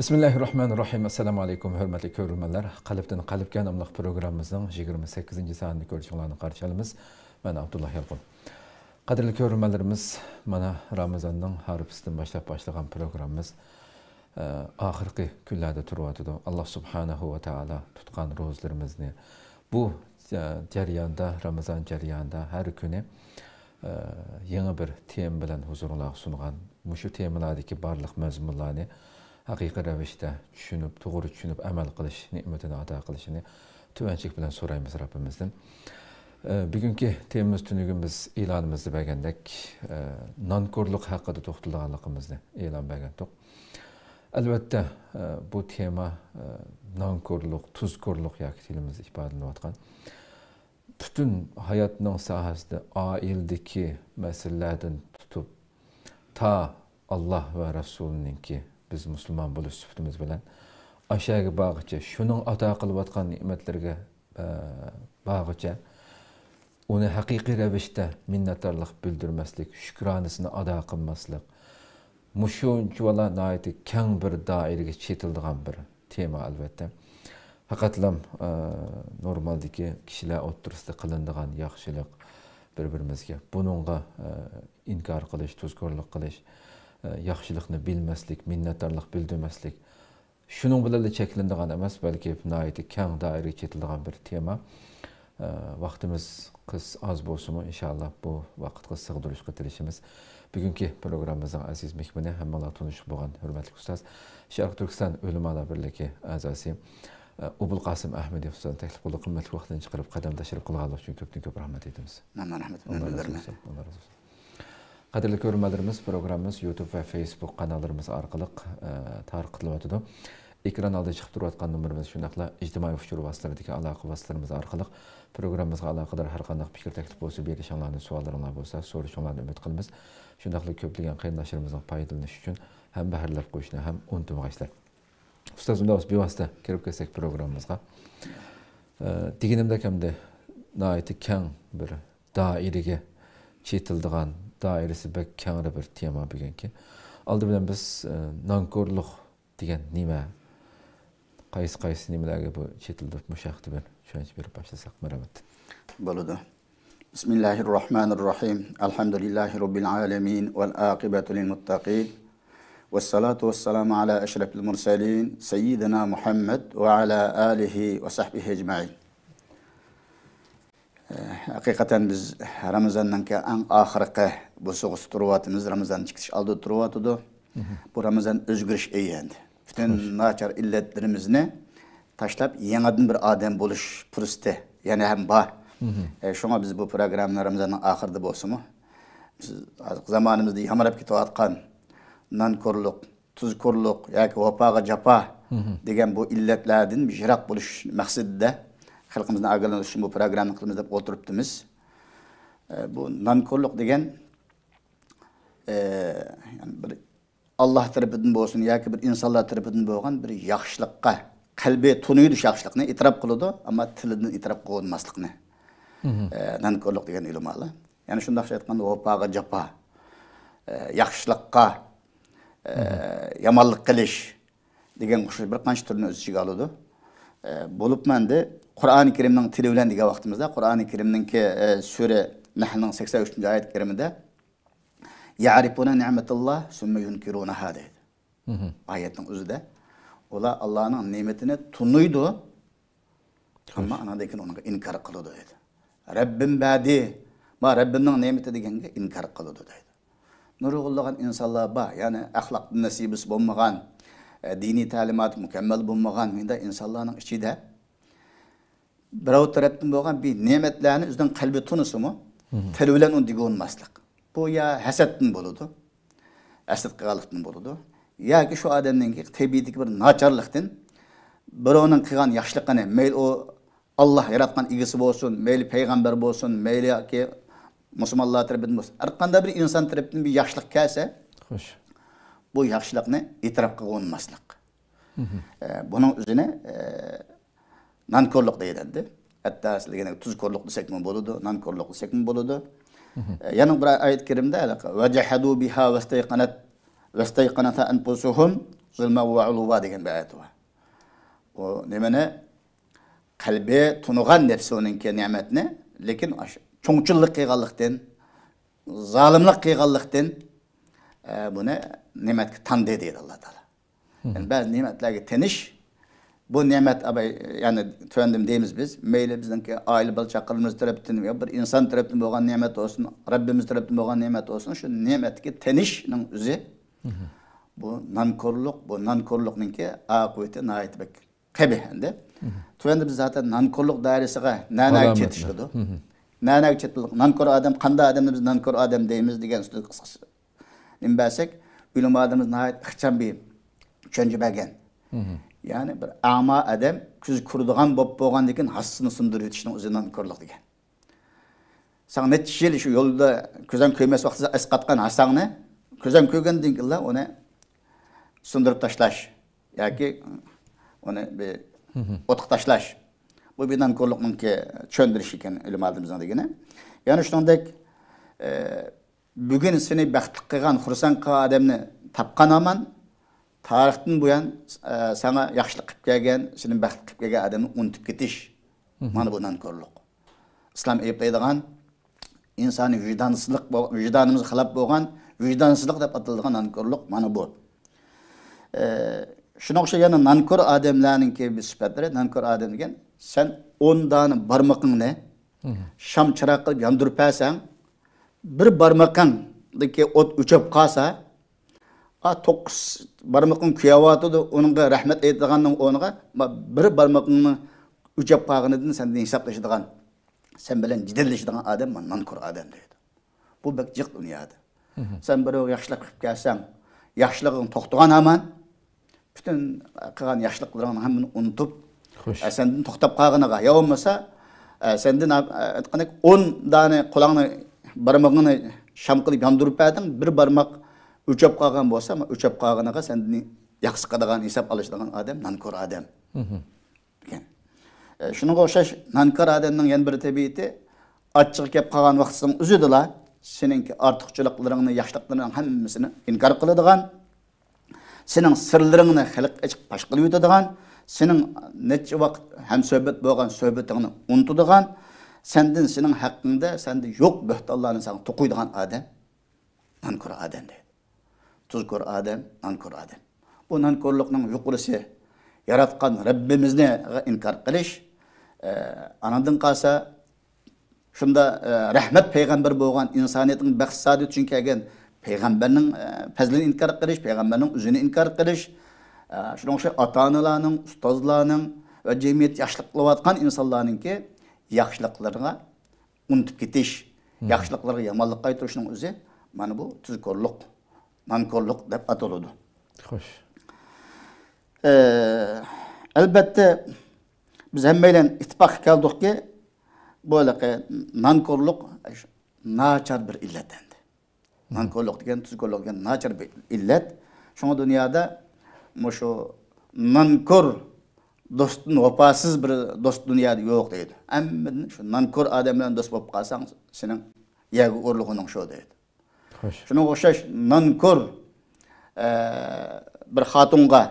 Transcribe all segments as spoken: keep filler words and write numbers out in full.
بىسمىللاھىررەھمانىررەھىم. ئەسسالامۇ ئەلەيكۇم، ھۆرمەتلىك كۆرۈرمەنلەر. قەلبتىن قەلبكە ناملىق پروگراممىمىزنىڭ يىگىرمە سەككىزىنچى سانىنى كۆرۈشۈڭلارنى قارشى ئالىمىز. مەن ئابدۇللا يالقۇن. قەدىرلىك كۆرۈرمەنلىرىمىز، مانا رامىزاننىڭ ھارپىسىدىن باشلاپ باشلىغان پروگراممىمىز، ئە، ئاخىرقى كۈنلەردە تۇرۇۋاتىدۇ. ئاللا سۇبھانەھۇ ۋە تائالا تۇتقان روزىلىرىمىزنى، بۇ، ئە، جەرياندا، رامىزان جەريانىدا ھەر كۈنى، ئە، يېڭى بىر تېما بىلەن ھۇزۇرۇڭلارغا سۇنغان، مۇشۇ تېمىلاردىكى بارلىق مەزمۇنلارنى ھەقىقىي رەۋىشتە چۈشىنىپ، توغرا چۈشىنىپ ئەمەل قىلىش نېمىتىنى ئاتا قىلىشىنى تۆۋەنچىلىك بىلەن سورايمىز رەببىمىزدىن. ئە، بۈگۈنكى تېمىمىز تۈنۈگۈن بىز ئېلانىمىزدا بەرگەندەك، ئە، نانكورلۇق ھەققىدە توختىلىدىغانلىقىمىزنى ئېلان بەرگەنتۇق. ئەلۋەتتە، ئە، بۇ تېما، ئە، نانكورلۇق، تۇزكورلۇق ياكى تىلىمىزدا ئىپادىلىنىۋاتقان پۈتۈن ھاياتنىڭ ساھەسىدە ئائىلىدىكى مەسىلىلەردىن تۇتۇپ، تا ئاللا ۋە رەسۇلىنىڭكى بىز مۇسۇلمان بولۇش سۈپىتىمىز بىلەن ئاشەگە بارغىچە، شۇنىڭ ئاتا قىلىۋاتقان نېمەتلىرىگە، ئە، بارغىچە، ئۇنى ھەقىقىي رەۋىشتە مىننەتدارلىق بىلدۈرمەسلىك، شۈكرانىسىنى ئادا قىلماسلىق، مۇشۇنچىۋالا ناھايىتى كەڭ بىر دائىرىگە چېتىلىدىغان بىر تېما، ئەلۋەتتە. پەقەتلەم، ئە، نورمالدىكى كىشىلەر ئوتتۇرىسىدا قىلىنىدىغان ياخشىلىق بىر-بىرىمىزگە، بۇنىڭغا، ئە، ئىنكار قىلىش، تۇزكورلۇق قىلىش، ئە، ياخشىلىقنى بىلمەسلىك، مىننەتدارلىق بىلدۈرمەسلىك، شۇنىڭ بىلەنلا چەكلىنىدىغان ئەمەس، بەلكى ناھايىتى كەڭ دائىرىگە چېتىلىدىغان بىر تېما. ئە، ۋاقتىمىز قىس-، ئاز بولسىمۇ، ئىنشاللا بۇ ۋاقىتقا سىغدۇرۇشقا تىرىشىمىز. بۈگۈنكى پروگراممىمىزنىڭ ئەزىز مېھمىنى، ھەممىڭلار تونۇشلۇق بولغان ھۆرمەتلىك ئۇستاز، شەرقىي تۈركىستان ئۆلىمالار بىرلىكى ئەزاسى، ئە، ئوبۇلقاسىم ئەھمىدى ئۇستازنى تەكلىپ قىلدۇق. قىممەتلىك ۋاقتىنى چىقىرىپ، قەدەم تەشرىپ قىلغانلىقى ئۈچۈن كۆپتىن كۆپ رەھمەت ئېيتىمىز. مەن رەھمەت ئاللا رازى بىلدۈرىمەن. بولسۇن، ئاللا رازى بولسۇن. قەدىرلىك كۆرۈرمەنلىرىمىز، پروگراممىمىز يۇتۇب ۋە فېيسبۇك قاناللىرىمىز ئارقىلىق، ئە، تارقىتىلىۋاتىدۇ. ئېكران ئالدىدا چىقىپ تۇرۇۋاتقان نومۇرىمىز، شۇنداقلا ئىجتىمائىي ئۇچۇر ۋاسىتىلىرىدىكى ئالاقە ۋاسىتىلىرىمىز ئارقىلىق پروگراممىمىزغا ئالاقىدار ھەر قانداق پىكىر، تەكلىپ بولسا، بېرىشىڭلارنى، سوئاللىرىڭلار بولسا، سورىشىڭلارنى ئۈمىد قىلىمىز. شۇنداقلا كۆپلىگەن قېرىنداشلىرىمىزنىڭ پايدىلىنىشى ئۈچۈن ھەمبەھىرلەپ قويۇشنى ھەم ئۇنتۇمىغايسىلەر. ئۇستاز، ئۇنداق بولسا بىۋاسىتە كىرىپ كەتسەك پروگراممىمىزغا. ئە، دېگىنىمدەك، ئەمدى ناھايىتى كەڭ بىر دائىرىگە چېتىلىدىغان، دائىرىسى بەك كەڭرى بىر تېما بۈگۈنكى. ئالدى بىلەن بىز، ئە، نانكورلۇق دېگەن نېمە؟ قايسى، قايسى نېمىلەرگە بۇ چېتىلىدۇ؟ مۇشۇ ھەقتە بىر چۈشەنچە بېرىپ باشلىساق، مەرھەمەت. بولىدۇ. بىسمىللاھىررەھمانىررەھىم. ئەلھەمدۇلىللاھى رەببىل ئالەمىن ۋەل ئاقىبەتۇ لىل مۇتتەقىن. ۋەسسالاتۇ ۋەسسالامۇ ئەلا ئەشرەفىل مۇرسەلىن سەييىدىنا مۇھەممەد ۋە ئەلا ئالىھى ۋە سەھبىھى ئەجمەئىن. ئە، ھەقىقەتەن بىز رامىزاننىڭكى ئەڭ ئاخىرقى بوسۇغىسىدا تۇرۇۋاتىمىز. رامىزان چىقىش ئالدىدا تۇرۇۋاتىدۇ. مھم. بۇ رامىزان ئۆزگىرىش ئېيى ئەمدى. پۈتۈن خوش. ناچار ئىللەتلىرىمىزنى تاشلاپ، يېڭىدىن بىر ئادەم بولۇش پۇرسىتى يەنە ھەم بار. مھم. ئە، شۇڭا بىز بۇ پروگراممىنى رامىزاننىڭ ئاخىرىدا بولسىمۇ، بىز ھازىرقى زامانىمىزدا يامراپ كېتىۋاتقان نانكورلۇق، تۇزكورلۇق ياكى ۋاپاغا جاپا مھم. دېگەن بۇ ئىللەتلەردىن يىراق بولۇش مەقسىتىدە، خەلقىمىزنى ئاگاھلاندۇرۇش ئۈچۈن بۇ پروگراممىنى قىلىمىز دەپ ئولتۇرۇپتىمىز. ئە، بۇ نانكورلۇق دېگەن، ئە، يەنى بىر ئاللا تەرىپىدىن بولسۇن ياكى بىر ئىنسانلار تەرىپىدىن بولغان بىر ياخشىلىققا، قەلبى تونۇيدۇ شۇ ياخشىلىقنى، ئېتىراپ قىلىدۇ، ئەمما تىلىدىن ئېتىراپ قىلىۋالماسلىقنى. مھم. ئە، نانكورلۇق دېگەن ئۆلىمالار. يەنى شۇنداقچە ئېيتقاندا، ۋاپاغا جاپا، ئە، ياخشىلىققا، ئە، مھم. يامانلىق قىلىش دېگەن ئوخشاش بىر قانچە تۈرنى ئۆز ئىچىگە ئالىدۇ. ئە، بولۇپمۇ ئەمدى قۇرئانى كەرىمنىڭ تىلى بىلەن دېگەن ۋاقتىمىزدا، قۇرئانى كەرىمنىڭكى، ئە، سۈرە نەھلنىڭ سەكسەن ئۈچىنچى ئايەت كەرىمىدە، يەئرىفۇنە نىئمەتاللا سۈممە يۇنكىرۇنەھا دەيدۇ. مھم. ئايەتنىڭ ئۆزىدە، ئۇلار ئاللانىڭ نېمىتىنى تونۇيدۇ، ئەمما خوش. ئاناندىن كېيىن ئۇنىڭغا ئىنكار قىلىدۇ دەيدۇ. رەببىم بەدى، ما رەببىمنىڭ نېمىتى دېگەنگە ئىنكار قىلىدۇ دەيدۇ. نۇرغۇنلىغان ئىنسانلار بار، يەنى ئەخلاقتىن نەسىبىسى بولمىغان، ئە، دىنىي تەلىماتى مۇكەممەل بولمىغان مۇنداق ئىنسانلارنىڭ ئىچىدە بىراۋ تەرەپتىن بولغان بىر نېمەتلەرنى ئۆزىنىڭ قەلبى تونۇسىمۇ، مھم. تىلى بىلەن ئۇنى دېگىلى بولماسلىق. بۇ يا ھەسەتتىن بولىدۇ، ھەسەت قىلغانلىقتىن بولىدۇ، ياكى شۇ ئادەمنىڭكى تەبىئىتىدىكى بىر ناچارلىقتىن، بىراۋنىڭ قىلغان ياخشىلىقىنى، مەيلى ئۇ ئاللا ياراتقان ئىگىسى بولسۇن، مەيلى پەيغەمبەر بولسۇن، مەيلى ياكى مۇسۇلمانلار تەرىپىدىن بولسۇن، ھەر قانداق بىر ئىنسان تەرىپىدىن بىر ياخشىلىق كەلسە، خوش. بۇ ياخشىلىقنى ئېتىراپ قىلغا ئۇنىماسلىق. مھم. ئە، بۇنىڭ ئۆزىنى، ئە، نانكورلۇق دەيدۇ ئەمدى. ھەتتا سىلەرگە تۇزكورلۇق دېسەكمۇ بولىدۇ، نانكورلۇق دېسەكمۇ بولىدۇ. مھم. ئە، يەنە بىر ئايەت كەرىمدە، ۋەجەھەدۇ بىھا ۋەستەيقەنەت-، ۋەستەيقەنەتھا ئەنفۇسۇھۇم زۇلمەن ۋە ئۇلۇۋا دېگەن بىر ئايەت بار. ئۇ نېمىنى؟ قەلبى تونۇغان نەپسى ئۇنىڭكى نېمەتنى، لېكىن ئاش-، چوڭچىللىق قىلغانلىقتىن، زالىملىق قىلغانلىقتىن، ئە، بۇنى نېمەتكە تاندى دەيدۇ ئاللا تائالا. يەنى بەزى نېمەتلەرگە تېنىش، بۇ نېمەت، ئاباي، يەنى تۆۋەندىمۇ دەيمىز بىز، مەيلى بىزنىڭكى ئائىلە بالا چاقىلىرىمىز تەرەپتىن يا بىر ئىنسان تەرەپتىن بولغان نېمەت بولسۇن، رەببىمىز تەرەپتىن بولغان نېمەت بولسۇن، شۇ نېمەتكە تېنىشنىڭ ئۆزى بۇ نانكورلۇق، بۇ نانكورلۇقنىڭكى ئاقىۋىتى ناھايىتى بەك قەبىھ ئەمدى. تۆۋەندە بىز زاتەن نانكورلۇق دائىرىسىغا نەنەگە چېتىشلىدۇ؟ نەنەگە چېتىلىدۇ؟ نانكور ئادەم، قانداق ئادەمنى بىز نانكور ئادەم دەيمىز دېگەن ئۈستىدە قىسقىچە نېمە بەرسەك، ئۆلىمالىرىمىز ناھايىتى ئىخچام بىر چۈشەنچە بەرگەن. يەنى بىر ئەما ئادەم كۆزى كۆرىدىغان بولۇپ بولغاندىن كېيىن ھاسىسىنى سۇندۇرۇۋېتىشنىڭ ئۆزى نانكورلۇق دېگەن. ساڭا نەچچە يىل شۇ يولدا كۆزەڭ كۆرمەس ۋاقتىدا ئەسقاتقان ھاساڭنى كۆزەڭ كۆرگەندىن كېيىنلا ئۇنى سۇندۇرۇپ تاشلاش ياكى ئۇنى بىر ئوتقا تاشلاش. بۇ بىر نانكورلۇقنىڭكى چۈشەندۈرۈشى ئىكەن ئۆلىمالىرىمىزنىڭ دېگىنى. يەنە شۇنىڭدەك، ئە، بۈگۈن سېنى بەختلىك قىلغان، خۇرسەن قىلغان ئادەمنى تاپقان ھامان، تارىختىن بۇيان، ئە، ساڭا ياخشىلىق قىلىپ كەلگەن، سېنى بەختلىك قىلىپ كەلگەن ئادەمنى ئۇنتۇپ كېتىش. مانا بۇ نانكورلۇق. ئىسلام ئەيىبلەيدىغان، ئىنسانىي ۋىجدانسىزلىق بول-، ۋىجدانىمىزغا خىلاپ بولغان ۋىجدانسىزلىق دەپ ئاتىلىدىغان نانكورلۇق مانا بۇ. ئە، شۇنىڭغا ئوخشاش يەنە نانكور ئادەملەرنىڭكى بىر سۈپەتلىرى، نانكور ئادەم دېگەن، سەن ئون دانە بارمىقىڭنى شام چىراغ قىلىپ ياندۇرۇپ بەرسەڭ، بىر بارمىقىڭدىكى ئوت ئۆچۈپ قالسا، ئا، توققۇز بارمىقىڭ كۆيۈۋاتىدۇ، ئۇنىڭغا رەھمەت ئېيتىدىغاننىڭ ئورنىغا، ما، بىر بارمىقىڭنىڭ ئۆچۈپ قالغىنىدىن سەندىن ھېسابلىشىدىغان، سەن بىلەن جېدەللىشىدىغان ئادەم مانا نانكور ئادەم دەيدۇ. بۇ بەك جىق دۇنيادا. سەن بىرەۋگە ياخشىلىق قىلىپ كەلسەڭ، ياخشىلىقىڭ توختىغان ھامان، پۈتۈن قىلغان ياخشىلىقلىرىڭنىڭ ھەممىنى ئۇنتۇپ، خوش. ئە، سەندىن توختاپ قالغىنىغا، يا بولمىسا، ئە، سەندىن، ئە، ئېيتقاندەك، ئون دانە قۇلاقنى، بارمىقىڭنى شام قىلىپ ياندۇرۇپ بەردىڭ، بىر بارماق ئۆچۈپ قالغان بولسا، ئۆچۈپ قالغىنىغا سەندىن ياق سىقىدىغان، ھېساب ئالىشىدىغان ئادەم نانكور ئادەم. ئىكەن. ئە، شۇنىڭغا ئوخشاش نانكور ئادەمنىڭ يەنە بىر تەبىئىتى، ئاچچىقى كەپ قالغان ۋاقتىنىڭ ئۆزىدىلا سېنىڭكى ئارتۇقچىلىقلىرىڭنى، ياخشىلىقلىرىڭنىڭ ھەممىسىنى ئىنكار قىلىدىغان، سېنىڭ سىرلىرىڭنى خەلققە ئېچىپ پاش قىلىۋېتىدىغان، سېنىڭ نەچچە ۋاقىت ھەمسۆھبەت بولغان سۆھبىتىڭنى ئۇنتۇدىغان، سەندىن سېنىڭ ھەققىڭدە، سەندە يوق بۆھتانلارنى ساڭا توقۇيدىغان ئادەم نانكور ئادەم دەيدۇ. تۇزكور ئادەم، نانكور ئادەم. بۇ نانكورلۇقنىڭ يۇقىرىسى ياراتقان رەببىمىزنى ئىنكار قىلىش، ئە، ئانىڭدىن قالسا، شۇندا، ئە، رەھمەت پەيغەمبەر بولغان، ئىنسانىيەتنىڭ بەخت سائادىتى ئۈچۈن كەلگەن پەيغەمبەرنىڭ، ئە، پەزلىنى ئىنكار قىلىش، پەيغەمبەرنىڭ ئۆزىنى ئىنكار قىلىش، ئە، شۇنىڭغا ئوخشاش ئاتا-ئانىلارنىڭ، ئۇستازلارنىڭ ۋە جەمئىيەت ياخشىلىق قىلىۋاتقان ئىنسانلارنىڭكى ياخشىلىقلىرىغا ئۇنتۇپ كېتىش، ياخشىلىقلارغا يامانلىق قايتۇرۇشنىڭ ئۆزى مانا بۇ تۇزكورلۇق، نانكورلۇق دەپ ئاتىلىدۇ. خوش. ئە، ئەلبەتتە، بىز ھەممەيلەن ئىتتىپاققا كەلدۇقكى، بۇ ھېلىقى نانكورلۇق ناچار بىر ئىللەت ئەمدى. نانكورلۇق دېگەن، تۇزكورلۇق دېگەن ناچار بىر ئىللەت. شۇڭا دۇنيادا مۇشۇ نانكور دوستتىن ۋاپاسىز بىر دوست دۇنيادا يوق دەيدۇ. ھەممىدىن شۇ نانكور ئادەم بىلەن دوست بولۇپ قالساڭ، سېنىڭ يەرگە ئۇرۇلغىنىڭ شۇ دەيدۇ. خوش. شۇنىڭغا ئوخشاش نانكور، ئە، بىر خاتۇنغا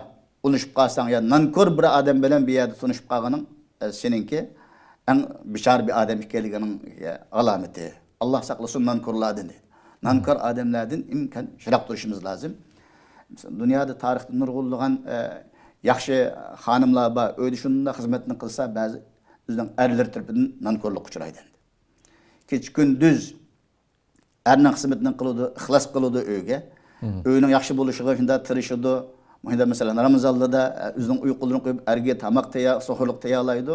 ئۇنىشىپ قالساڭ يا نانكور بىر ئادەم بىلەن بىر يەردە تونۇشۇپ قالغىنىڭ، ئە، سېنىڭكى ئەڭ بىچارە بىر ئادەم ئىكەنلىكىنىڭ، ئە، ئالامىتى. ئاللا ساقلىسۇن نانكورلاردىن دەيدۇ. نانكور ئادەملەردىن ئىمكان يىراق تۇرۇشىمىز لازىم. مەسىلەن، دۇنيادا تارىختا نۇرغۇنلىغان، ئە، ياخشى خانىملار بار. ئۆيدە شۇنداق خىزمەتنى قىلسا، بەزى ئۆزىنىڭ ئەرلىرى تەرىپىدىن نانكورلۇققا ئۇچرايدۇ ئەمدى. كېچە كۈندۈز ئەرنىڭ خىزمىتىنى قىلىدۇ، ئىخلاس قىلىدۇ ئۆيگە. ئۆينىڭ ياخشى بولۇشىغا شۇنداق تىرىشىدۇ. مۇشۇنداق مەسىلەن، رامىزانلىدا، ئە، ئۆزىنىڭ ئۇيقۇلىرىنى قويۇپ، ئەرگە تاماق تەييار، سوھۇرلۇق تەييارلايدۇ.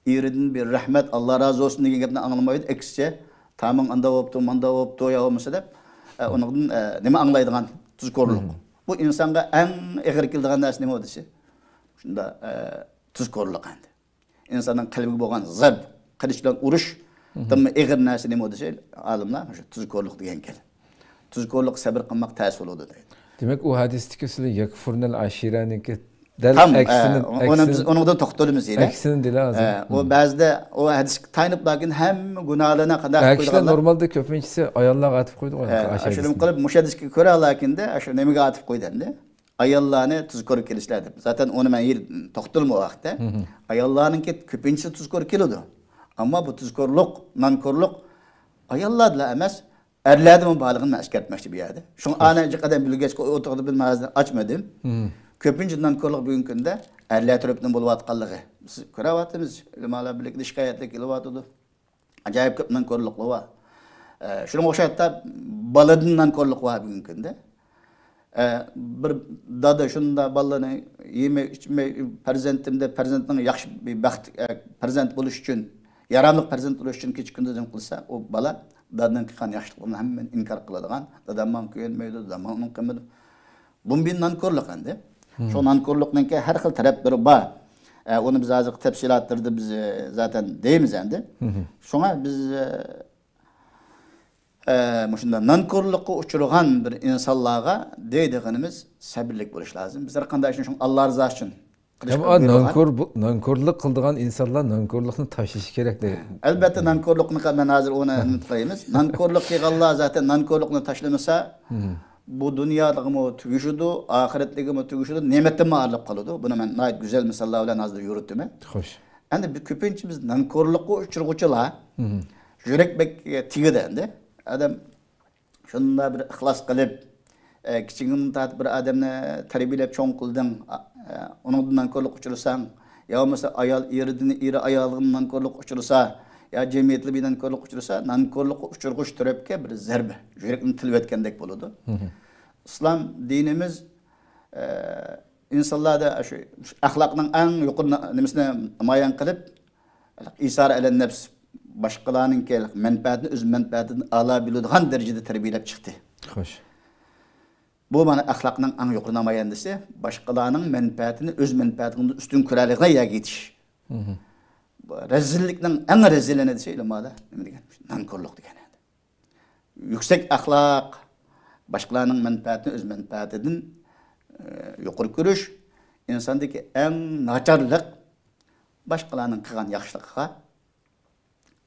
ئېرىدىن بىر رەھمەت، ئاللا رازى بولسۇن دېگەن گەپنى ئاڭلىمايدۇ. ئەكسىچە، تامىڭ ئاندا بوپتۇ، ماندا بوپتۇ، يا بولمىسا دەپ، ئە، ئۇنىڭدىن، ئە، نېمە ئاڭلايدىغان؟ تۇزكورلۇق. بۇ ئىنسانغا ئەڭ ئېغىر كېلىدىغان نەرسە نېمە دېسە؟ شۇنداق، ئە، تۇزكورلۇق ئەمدى. ئىنساننىڭ قەلبىگە بولغان زەرب، قىلىچ بىلەن ئۇرۇشتىنمۇ ئېغىر نەرسە نېمە دېسە، ئالىملار مۇشۇ تۇزكورلۇق دېگەن گەپ. تۇزكورلۇق سەبرى قىلماق تەس بولىدۇ دەيدۇ. دېمەك، ئۇ ھەدىستىكى سىلى يەكفۇرنەل ئاشىرەنىڭكى دەل تام، ئەكسىنى، ئە، ئۇنى ئەكسىنى، بىز ئۇنىڭدىن توختىلىمىز يەنە. ئەكسىنى دېلا ھازىر. ئە، ئۇ بەزىدە ئۇ ھەدىسكە تايىنىپ، لېكىن ھەممە گۇناھلىرىنى قانداق قىلىپ قويىدىغانلار؟ نورمالدا كۆپىنچىسى ئاياللارغا ئاتىپ قويىدىغان ئاشۇنى قىلىپ، مۇشۇ ھەدىسكە كۆرە، لېكىندە ئاشۇ نېمىگە ئاتىپ قويدى ئەمدى؟ ئاياللارنى تۇزكور كېلىشلەر دەپ. زاتەن ئۇنى مەن يىل توختىلىمۇ ۋاقىتتا. ئاياللارنىڭكى كۆپىنچىسى تۇزكور كېلىدۇ. ئەمما بۇ تۇزكورلۇق، نانكورلۇق ئاياللاردىلا ئەمەس، ئەرلەردىمۇ بارلىقىنى مەن ئەسكەرتمەشتى بۇ يەردە. شۇڭا ئانا جىق ئادەم بىلگەچكە ئولتۇردى، بىلمە ھازىر ئاچمىدىم. كۆپىنچە نانكورلۇق بۈگۈنكى كۈندە ئەرلەر تەرەپتىن بولۇۋاتقانلىقى. بىز كۆرۈۋاتىمىز، ئۆلىمالار بىرلىكىدە شىكايەتلەر كېلىۋاتىدۇ. ئاجايىپ كۆپ نانكورلۇقلار بار. ئە، شۇنىڭغا ئوخشاپ بالىدىن نانكورلۇق بار بۈگۈنكى كۈندە. ئە، بىر دادا شۇنداق بالىنى يېمەي، ئىچمەي، پەرزەنتىم دەپ، پەرزەنتنىڭ ياخشى بىر بەخت، ئە، پەرزەنت بولۇش ئۈچۈن، ياراملىق پەرزەنت بولۇش ئۈچۈن كېچە كۈندۈز نېمە قىلسا، ئۇ بالا دادىنىڭ قىلغان ياخشىلىقلىرىنى ھەممىنى ئىنكار قىلىدىغان، دادام ماڭا كۆيۈنمەيدۇ، دادام ماڭا ئۇنى قىلمىدى. بۇ بىر نانكورلۇق ئەمدى. شۇ نانكورلۇقنىڭكى ھەر خىل تەرەپلىرى بار. ئە، ئۇنى بىز ھازىرقى تەپسىلاتلىرىدا بىز، ئە، زاتەن دەيمىز ئەمدى. شۇڭا بىز، ئە، ئە، مۇشۇنداق نانكورلۇققا ئۇچرىغان بىر ئىنسانلارغا دەيدىغىنىمىز سەبرلىك بولۇش لازىم. بىز ھەر قانداق ئىشنى شۇڭا ئاللا رىزاسى ئۈچۈن قىلىشقا ئەمما بۇيرۇلغان. نانكور بۇ-، نانكورلۇق قىلىدىغان ئىنسانلار نانكورلۇقنى تاشلىشى كېرەك دەيدۇ. ئەلبەتتە، نانكورلۇقنى مەن ھازىر ئۇنى نېمە قىلايمىز. نانكورلۇق قىلغانلار زاتەن نانكورلۇقنى تاشلىمىسا، بۇ دۇنيادىغىمۇ تۈگىشىدۇ، ئاخىرەتلىكىمۇ تۈگىشىدۇ، نېمەتتىنمۇ ئايرىلىپ قالىدۇ. بۇنى مەن ناھايىتى گۈزەل مىساللار بىلەن ھازىر يورۇتىمەن. خوش. ئەمدى بىز كۆپىنچە بىز نانكورلۇققا ئۇچرىغۇچىلار، يۈرەك بەك تېگىدۇ ئەمدى. ئادەم شۇنداق بىر ئىخلاس قىلىپ، ئە، كىچىكىڭدىن تارتىپ بىر ئادەمنى تەربىيەلەپ چوڭ قىلدىڭ، ئا-، ئە، ئۇنىڭدىن نانكورلۇق ئۇچرىساڭ، يا بولمىسا ئايال ئېرىدىن، ئېرى ئايالىغا نانكورلۇق ئۇچرىسا، يا جەمئىيەتلەر بىر نانكورلۇق ئۇچرىسا، نانكورلۇققا ئۇچرىغۇچ تەرەپكە بىر زەربە، يۈرەكنى تىلىۋەتكەندەك بولىدۇ. ئىسلام دىنىمىز، ئە، ئىنسانلاردا شۇ، شۇ ئەخلاقنىڭ ئەڭ يۇقىرى نا-، نېمىسىنى نامايان قىلىپ، ئىسارە ئەلەن نەپس، باشقىلارنىڭكى مەنپەئەتىنى ئۆز مەنپەئەتىدىن ئەلا بىلىدىغان دەرىجىدە تەربىيەلەپ چىقتى. خوش. بۇ مانا ئەخلاقنىڭ ئەڭ يۇقىرى نامايەندىسى، باشقىلارنىڭ مەنپەئەتىنى ئۆز مەنپەئەتىڭدىن ئۈستۈن كۆرەلەيدىغان يەرگە يېتىش. بۇ رەزىللىكنىڭ ئەڭ رەزىلى نېمە دېسە، ئۆلىمالار نېمە دېگەن؟ نانكورلۇق دېگەن. يۈكسەك ئەخلاق، باشقىلارنىڭ مەنپەئەتىنى ئۆز مەنپەئەتىدىن، ئە، يۇقىرى كۆرۈش، ئىنساندىكى ئەڭ ناچارلىق، باشقىلارنىڭ قىلغان ياخشىلىقىغا،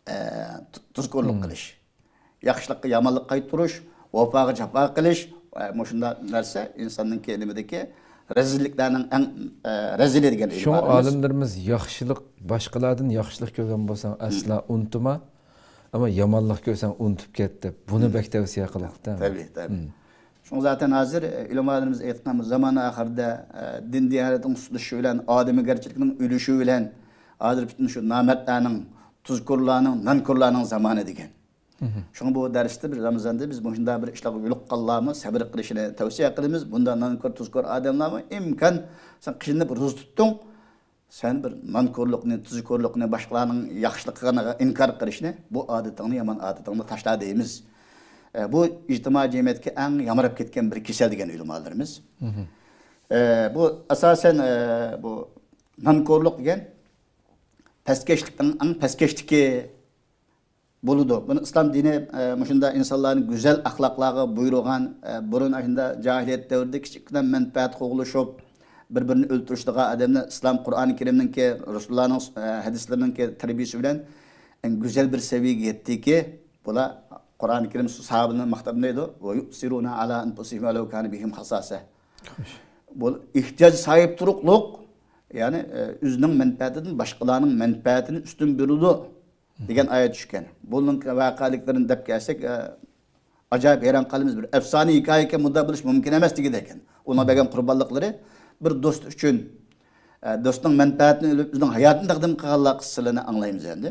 ئە، تۇ-، تۇزكورلۇق قىلىش. ياخشىلىققا يامانلىق قايتۇرۇش، ۋاپاغا جاپا قىلىش، ئە، مۇشۇنداق نەرسە ئىنساننىڭكى نېمىدىكى رەزىللىكلەرنىڭ ئەڭ، ئە، رەزىلى دېگەن شۇڭا ئىبارىمىز. ئالىملىرىمىز ياخشىلىق، باشقىلاردىن ياخشىلىق كۆرگەن بولساڭ، ئەسلا ئۇنتۇما. ئەمما يامانلىق كۆرسەڭ ئۇنتۇپ كەت دەپ، بۇنى بەك تەۋسىيە قىلىپتۇ. تەبىئىي، تەبىئىي. شۇڭا زاتەن ھازىر، ئە، ئۆلىمالىرىمىز ئېيتقان، بۇ زامان ئاخىرىدا، ئە، دىن دىيانەتنىڭ سۇسلىشىشى بىلەن، ئادىمىيگەرچىلىكنىڭ ئۆلۈشى بىلەن، ھازىر پۈتۈن شۇ نامەردلەرنىڭ، تۇزكورلارنىڭ، نانكورلارنىڭ زامانى دېگەن. شۇڭا بۇ دەرستە بىز رامىزاندا بىز مۇشۇنداق بىر ئىشلارغا يولۇققانلارمۇ سەبر قىلىشىنى تەۋسىيە قىلىمىز. بۇنداق نانكور، تۇزكور ئادەملەرمۇ ئىمكان سەن قىينىلىپ روزا تۇتتۇڭ، سەن بىر نانكورلۇقنى، تۇزكورلۇقنى، باشقىلارنىڭ ياخشىلىق قىلغانلىقىغا ئىنكار قىلىشنى، بۇ ئادىتىڭنى، يامان ئادىتىڭنى تاشلا دەيمىز. ئە، بۇ ئىجتىمائىي جەمئىيەتكە ئەڭ يامراپ كەتكەن بىر كېسەل دېگەن ئۆلىمالىرىمىز. ئە، بۇ ئاساسەن، ئە، بۇ نانكورلۇق دېگەن پەسكەشلىكنىڭ ئەڭ پەسكەشلىكى بولىدۇ. بۇنى ئىسلام دىنى، ئە، مۇشۇنداق ئىنسانلارنى گۈزەل ئەخلاقلارغا بۇيرۇغان، ئە، بۇرۇن ئاشۇنداق جاھىلىيەت دەۋرىدە كىچىككىنە مەنپەئەت قوغلىشىپ، بىر-بىرىنى ئۆلتۈرۈشىدىغان ئادەملەر ئىسلام قۇرئانى كەرىمنىڭكى، رەسۇلۇللانىڭ، ئە، ھەدىسلىرىنىڭكى تەربىيىسى بىلەن ئەڭ گۈزەل بىر سەۋىيەگە يەتتىكى، بۇلار قۇرئانى كەرىم ساھابىنى ماختاپ دەيدۇ، «ۋە يۇئسىرۇنە ئالا ئەنفۇسىھىم ۋەلەۋ كانە بىھىم خاساسە.» بۇ ئېھتىياج ساھىب تۇرۇقلۇق، يەنى، ئە، ئۆزىنىڭ مەنپەئەتىدىن باشقىلارنىڭ مەنپەئەتىنى ئۈستۈن بېرىدۇ. دېگەن ئايەت چۈشكەن. بۇنىڭ ۋەقەلىكلىرىنى دەپ كەلسەك، ئە، ئاجايىپ ھەيران قالىمىز. بىر ئەپسانە ھېكايە ئىكەن، مۇنداق بولۇش مۇمكىن ئەمەس دېگۈدەك ئىكەن. ئۇنىڭ بەرگەن قۇربانلىقلىرى بىر دوست ئۈچۈن، ئە، دوستنىڭ مەنپەئەتىنى ئۆلۈپ، ئۆزىنىڭ ھاياتىنى تەقدىم قىلغانلار قىسسىلىرىنى ئاڭلايمىز ئەمدى.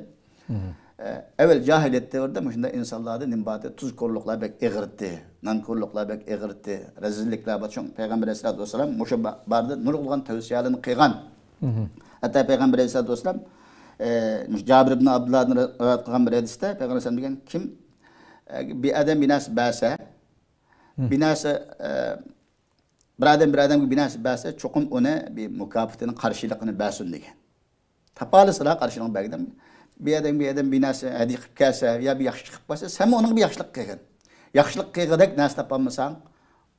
ئە، ئەۋۋەل جاھىلىيەت دەۋرىدە مۇشۇنداق ئىنسانلاردا نېمە بار ئىدى؟ تۇزكورلۇقلار بەك ئېغىر ئىدى، نانكورلۇقلار بەك ئېغىر ئىدى، رەزىللىكلەر بار. شۇڭا پەيغەمبەر ئەلەيھىسسالاتۇ ۋەسسالام مۇشۇ با-، بارىدا نۇرغۇنلىغان تەۋسىيەلەرنى قىلغان. ھەتتا پەيغەمبەر ئەلەيھىسسالاتۇ ۋەسسالام، ئە، مۇشۇ جابىر ئىبن ئابدۇللادىن رىۋايەت قىلغان بىر ھەدىستە پەيغەمبەر ئەلەيھىسسالام دېگەن، كىم، ئە، بىر ئادەم بىر نەرسە بەرسە، بىر نەرسە، ئە، بىر ئادەم بىر ئادەمگە بىر نەرسە بەرسە، چوقۇم ئۇنى بىر مۇكاپاتىنى، قارشىلىقىنى بەرسۇن دېگەن. تاپالىسىلا قارشىلىقىنى بەرگىن. بىر ئادەم بىر ئادەم بىر نەرسە ھەدىيە قىلىپ كەلسە يا بىر ياخشى قىلىپ قالسا، سەنمۇ ئۇنىڭغا بىر ياخشىلىق قىلغىن. ياخشىلىق قىلغۇدەك نەرسە تاپالمىساڭ،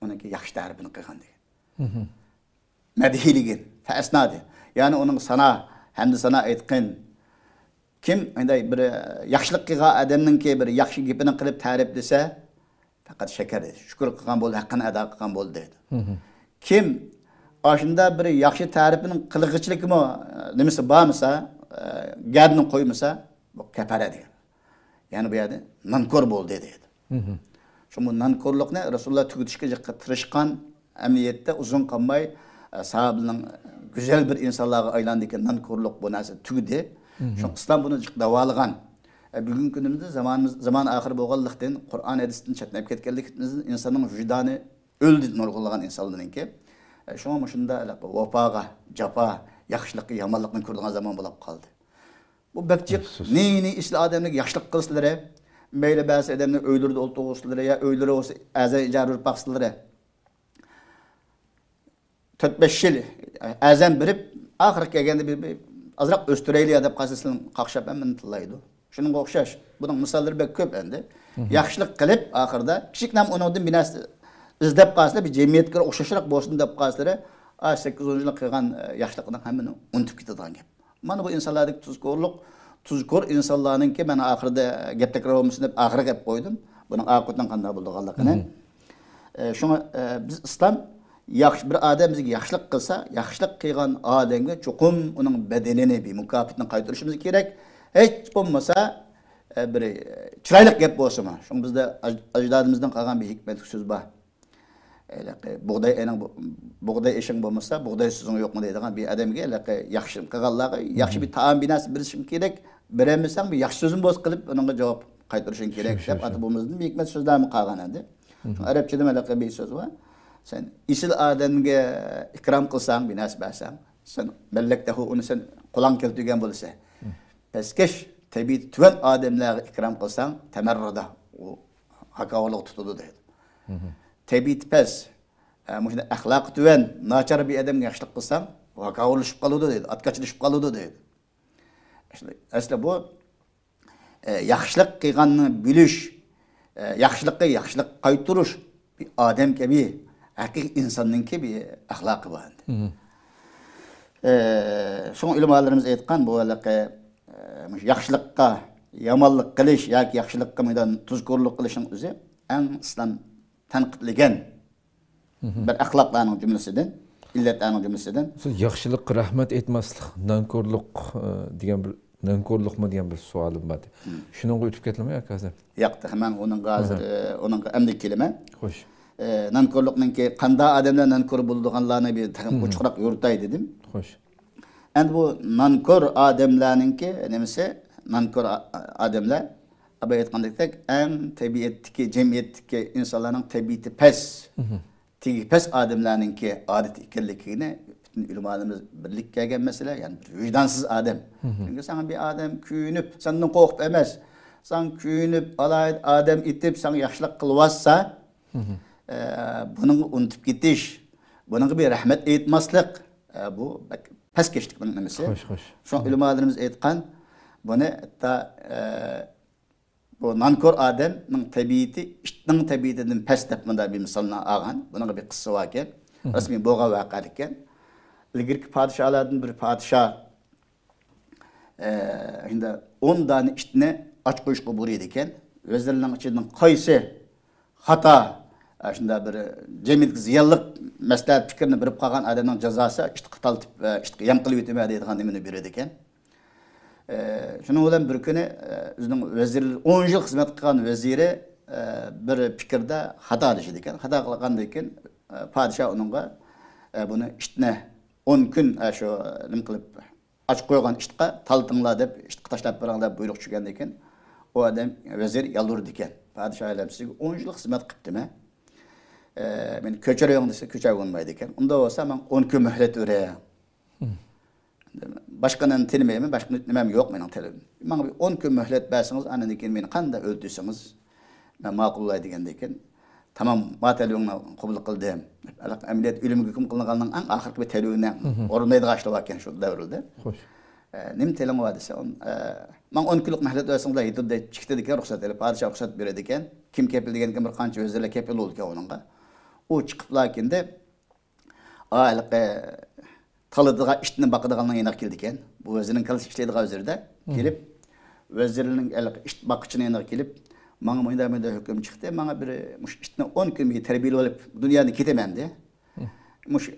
ئۇنىڭكى ياخشى تەرىپىنى قىلغىن دېگەن. مەدھىيلىگىن، فەسنا دېگەن. يەنى ئۇنىڭ سانا، ھەمدۇ سانا ئېيتقىن. كىم ئانداق بىر ياخشىلىق قىلغان ئادەمنىڭكى بىر ياخشى گېپىنى قىلىپ تەرىپلىسە، پەقەت شەكەر دەيدۇ. شۈكۈر قىلغان بولدى، ھەققىنى ئادا قىلغان بولدى دەيدۇ. كىم ئاشۇنداق بىر ياخشى تەرىپىنىڭ قىلغۇچىلىكىمۇ، نېمىسى بارمىسا، گەدىنى قويمىسا، بۇ كەپەرە دېگەن. يەنى بۇ يەردە نانكور بولدى دەيدۇ. شۇڭا بۇ نانكورلۇقنى رەسۇلۇللا تۈگىتىشكە جىققا تىرىشقان، ئەمەلىيەتتە ئۇزۇن قالماي، ئە، ساھابىنىڭ گۈزەل بىر ئىنسانلارغا ئايلاندىكەن، نانكورلۇق بۇ نەرسە تۈگىدى. شۇڭا ئىسلام بۇنى جىق داۋالىغان. ئە، بۈگۈنكى كۈنىمىزدە زامانىمىز، زامان ئاخىر بولغانلىقتىن، قۇرئان ھەدىستىن چەتنەپ كەتكەنلىكىمىزدىن ئىنساننىڭ ۋىجدانى ئۆلدى نۇرغۇنلىغان ئىنسانلارنىڭكى. ئە، شۇڭا مۇشۇنداق ۋاپاغا جاپا، ياخشىلىققا يامانلىقنى كۆرىدىغان زامان بولۇپ قالدى. بۇ بەك جىق. ئەپسۇس. نى نى ئىسلى ئادەملەرگە ياخشىلىق قىلسىلىرى، مەيلى بەزى ئادەمنى ئۆيلىرىدە ئولتۇرغۇزسىلىرى يا ئۆيلىرى بولسا ئەزان ئىجارە بېرىپ باقسىلىرى. تۆت بەش يىل ئەزان بېرىپ، ئاخىرى كەلگەندە بىر، بىر ئازراق ئۆستۈرەيلى يا دەپ قالسا سىلىنى قاقشاپ ھەممىنى تىللايدۇ. شۇنىڭغا ئوخشاش. بۇنىڭ مىساللىرى بەك كۆپ ئەمدى. ياخشىلىق قىلىپ ئاخىرىدا كىچىكنەم ئۇنىڭدىن بىر نەرسە ئىزدەپ قالسىلەر، بىر جەمئىيەتكە ئوخشاشراق بولسۇن دەپ قالسىلەر، ئا، سەككىز ئون يىل قىلغان، ئە، ياخشىلىقىنىڭ ھەممىنى ئۇنتۇپ كېتىدىغان گەپ. مانا بۇ ئىنسانلاردىكى تۇزكورلۇق، تۇزكور ئىنسانلارنىڭكى، مەن ئاخىرىدا گەپ تەكرار بولمىسۇن دەپ ئاخىرىغا گەپ قويدۇم. بۇنىڭ ئاقىۋىتىنىڭ قانداق بولىدىغانلىقىنى. ئە، شۇڭا، ئە، بىز ئىسلام ياخشى، بىر ئادەم بىزگە ياخشىلىق قىلسا، ياخشىلىق قىلغان ئادەمگە چوقۇم ئۇنىڭ بەدىلىنى، بىر مۇكاپاتنى قايتۇرۇشىمىز كېرەك. ھېچ بولمىسا، ئە، بىر، ئە، چىرايلىق گەپ بولسىمۇ. شۇڭا بىزدە ئاج-، ئاجدادىمىزدىن قالغان بىر ھېكمەتلىك سۆز بار. ھېلىقى بۇغداي ئېنىڭ بو-، بۇغداي ئېشىڭ بولمىسا، بۇغداي سۆزۈڭ يوقمۇ دەيدىغان بىر ئادەمگە، ھېلىقى ياخشى قىلغانلارغا ياخشى بىر تائام، بىر نەرسە بېرىشىڭ كېرەك. بېرەلمىسەڭ، بىر ياخشى سۆزۈڭ بولسا قىلىپ، ئۇنىڭغا جاۋاب قايتۇرۇشۇڭ كېرەك، شۇ، شۇ، دەپ شۇ. ئاتا بوۋىمىزدىن بىر ھېكمەت سۆزلەرمۇ قالغان ئەمدى. شۇ ئەرەبچىدىمۇ ھېلىقى بىر سۆز بار. سەن ئېسىل ئادەمگە ئىكرام قىلساڭ، بىر نەرسە بەرسەڭ، سەن مەللەكتەھۇ، ئۇنى سەن قولۇڭ كەلتۈرگەن بولىسەن. پەسكەش، تەبىئىتى تۆۋەن ئادەملەرگە ئىكرام قىلساڭ، تەمەررىدا، ئۇ ھاكاۋۇرلۇق تۇتىدۇ دەيدۇ. تەبىئىتى پەس، ئە، مۇشۇنداق ئەخلاقى تۆۋەن، ناچار بىر ئادەمگە ياخشىلىق قىلساڭ، ئۇ ھاكاۋۇرلىشىپ قالىدۇ دەيدۇ، ئاتكاچىلىشىپ قالىدۇ دەيدۇ. ئەسلى، ئەسلى بۇ، ئە، ياخشىلىق قىلغاننى بىلىش، ئە، ياخشىلىققا ياخشىلىق قايتۇرۇش بىر ئادەم كەبى، ھەقىقىي ئىنساننىڭكى بىر ئەخلاقى بار ئەمدى. ئە، شۇڭا ئۆلىمالىرىمىز ئېيتقان بۇ ھېلىقى، ئە، مۇشۇ ياخشىلىققا يامانلىق قىلىش ياكى ياخشىلىققا مۇنداق تۇزكورلۇق قىلىشنىڭ ئۆزى ئەڭ ئىسلام تەنقىدلىگەن بىر ئەخلاقلارنىڭ جۈملىسىدىن، ئىللەتلەرنىڭ جۈملىسىدىن. سىز ياخشىلىققا رەھمەت ئېيتماسلىق، نانكورلۇق، ئە، دېگەن بىر، نانكورلۇقمۇ دېگەن بىر سوئالىم بار ئىدى. شۇنىڭغا ئۆتۈپ كەتتىمۇ ياكى ھازىر؟ ياق، تېخى مەن ئۇنىڭغا ھازىر، ئە، ئۇنىڭغا ئەمدى كېلىمەن. خوش. ئە، نانكورلۇقنىڭكى قانداق ئادەملەر نانكور بولىدىغانلارنى بىر تېخى ئوچۇقراق يورۇتاي دېدىم. خوش. ئەمدى بۇ نانكور ئادەملەرنىڭكى نېمىسى؟ نانكور ئا-، ئادەملەر، ئاباي ئېيتقاندەك، ئەڭ تەبىئەتتىكى، جەمئىيەتتىكى ئىنسانلارنىڭ تەبىئىتى پەس، تېگى پەس ئادەملەرنىڭكى ئادىتى ئىكەنلىكىنى پۈتۈن ئۆلىمالىرىمىز بىرلىككە كەلگەن مەسىلە، يەنى بىر ۋىجدانسىز ئادەم. چۈنكى ساڭا بىر ئادەم كۆيۈنۈپ، سەندىن قورقۇپ ئەمەس، ساڭا كۆيۈنۈپ، ئالاھىدە ئادەم ئېتىپ، ساڭا ياخشىلىق قىلىۋاتسا، ئە، بۇنىڭغا ئۇنتۇپ كېتىش، بۇنىڭغا بىر رەھمەت ئېيتماسلىق، ئە، بۇ بەك پەسكەشلىكنىڭ نېمىسى. خوش، خوش. شۇڭا ئۆلىمالىرىمىز ئېيتقان، بۇنى ھەتتا، ئە، بۇ نانكور ئادەمنىڭ تەبىئىتى ئىتنىڭ تەبىئىتىدىن پەس دەپ مۇنداق بىر مىسالنى ئالغان. بۇنىڭغا بىر قىسسە باركەن. رەسمىي بولغان ۋەقەلىككەن. ئىلگىرىكى پادىشاھلاردىن بىر پادىشاھ ئە، شۇنداق ئون دانە ئىتنى ئاچ قويۇشقا بۇيرۇيدىكەن. ۋەزىرلەرنىڭ ئىچىدىن قايسى خاتا، ئە، شۇنداق بىر جەمئىيەتكە زىيانلىق مەسلىھەت پىكىرنى بېرىپ قالغان ئادەمنىڭ جازاسى ئىتقا تالىتىپ، ئە، ئىتقا يەم قىلىۋېتىمەن دەيدىغان نېمىنى بېرىدىكەن. ئە، شۇنىڭ بىلەن بىر كۈنى، ئە، ئۆزىنىڭ ۋەزىر، ئون يىل خىزمەت قىلغان ۋەزىرى، ئە، بىر پىكىردە خاتالىشىدىكەن. خاتا قىلغاندىن كېيىن، ئە، پادىشاھ ئۇنىڭغا، ئە، بۇنى ئىتنى ئون كۈن، ئە، شۇ نېمە قىلىپ، ئاچ قويغان ئىتقا تالىتىڭلار دەپ، ئىتقا تاشلاپ بېرىڭ دەپ بۇيرۇق چۈشكەندىن كېيىن، ئۇ ئادەم، ۋەزىر يالۋۇرىدىكەن. پادىشاھ ئالەم، سىزگە ئون يىل خىزمەت قىپتىمەن. ئە، مېنى كۆچۈرۈڭ دېسە، كۆچۈرگىلى بولمايدىكەن. ئۇنداق بولسا، ماڭا ئون كۈن مۆھلەت بېرىڭ. باشقىنى تىلىمەيمەن، باشقا نېمەم يوق مېنىڭ تەلىپىم. ماڭا بىر ئون كۈن مۆھلەت بەرسىڭىز، ئاندىن كېيىن مېنى قانداق ئۆلتۈرسىڭىز، مەن ماقۇللاي دېگەندىن كېيىن، تامام، ما تەلىپىڭنى قوبۇل قىلدىم. ئەمەلىيەتتە ئۆلۈمگە ھۆكۈم قىلىنغاننىڭ ئەڭ ئاخىرقى بىر تەلىپىنى ئورۇنلايدىغان ئىشلار باركەن شۇ دەۋردە. خوش. ئە، نېمە تەلىپىڭ بار دېسە، ئۇن-، ئە، ماڭا ئون كۈنلۈك مۆھلەت بەرسىڭىزلا يېتىدۇ دەپ چىقتى دېگەن، رۇخسەت ئېلىپ، پادىشاھ رۇخسەت بېرىدىكەن. كىم كەپىل دېگەنكىن بىر قانچە ۋەزىرلەر كەپىل بولىدىكەن ئۇنىڭغا. ئۇ چىقىپلا كېلدى. ئا، ھېلىقى تالىدىغان ئىتنى باقىدىغاننىڭ يېنىغا كېلىدىكەن. بۇ ۋەزىرنىڭ كاللىسى ئىشلەيدىغان ۋەزىردە. كېلىپ، ۋەزىرنىڭ ھېلىقى ئىت باققۇچىنىڭ يېنىغا كېلىپ، ماڭا مۇنداق، مۇنداق ھۆكۈم چىقتى. ماڭا بىر، مۇشۇ ئىتنى ئون كۈن بىر تەربىيەلەپ ئالىپ، دۇنيادىن كېتىمەن دە. مۇشۇ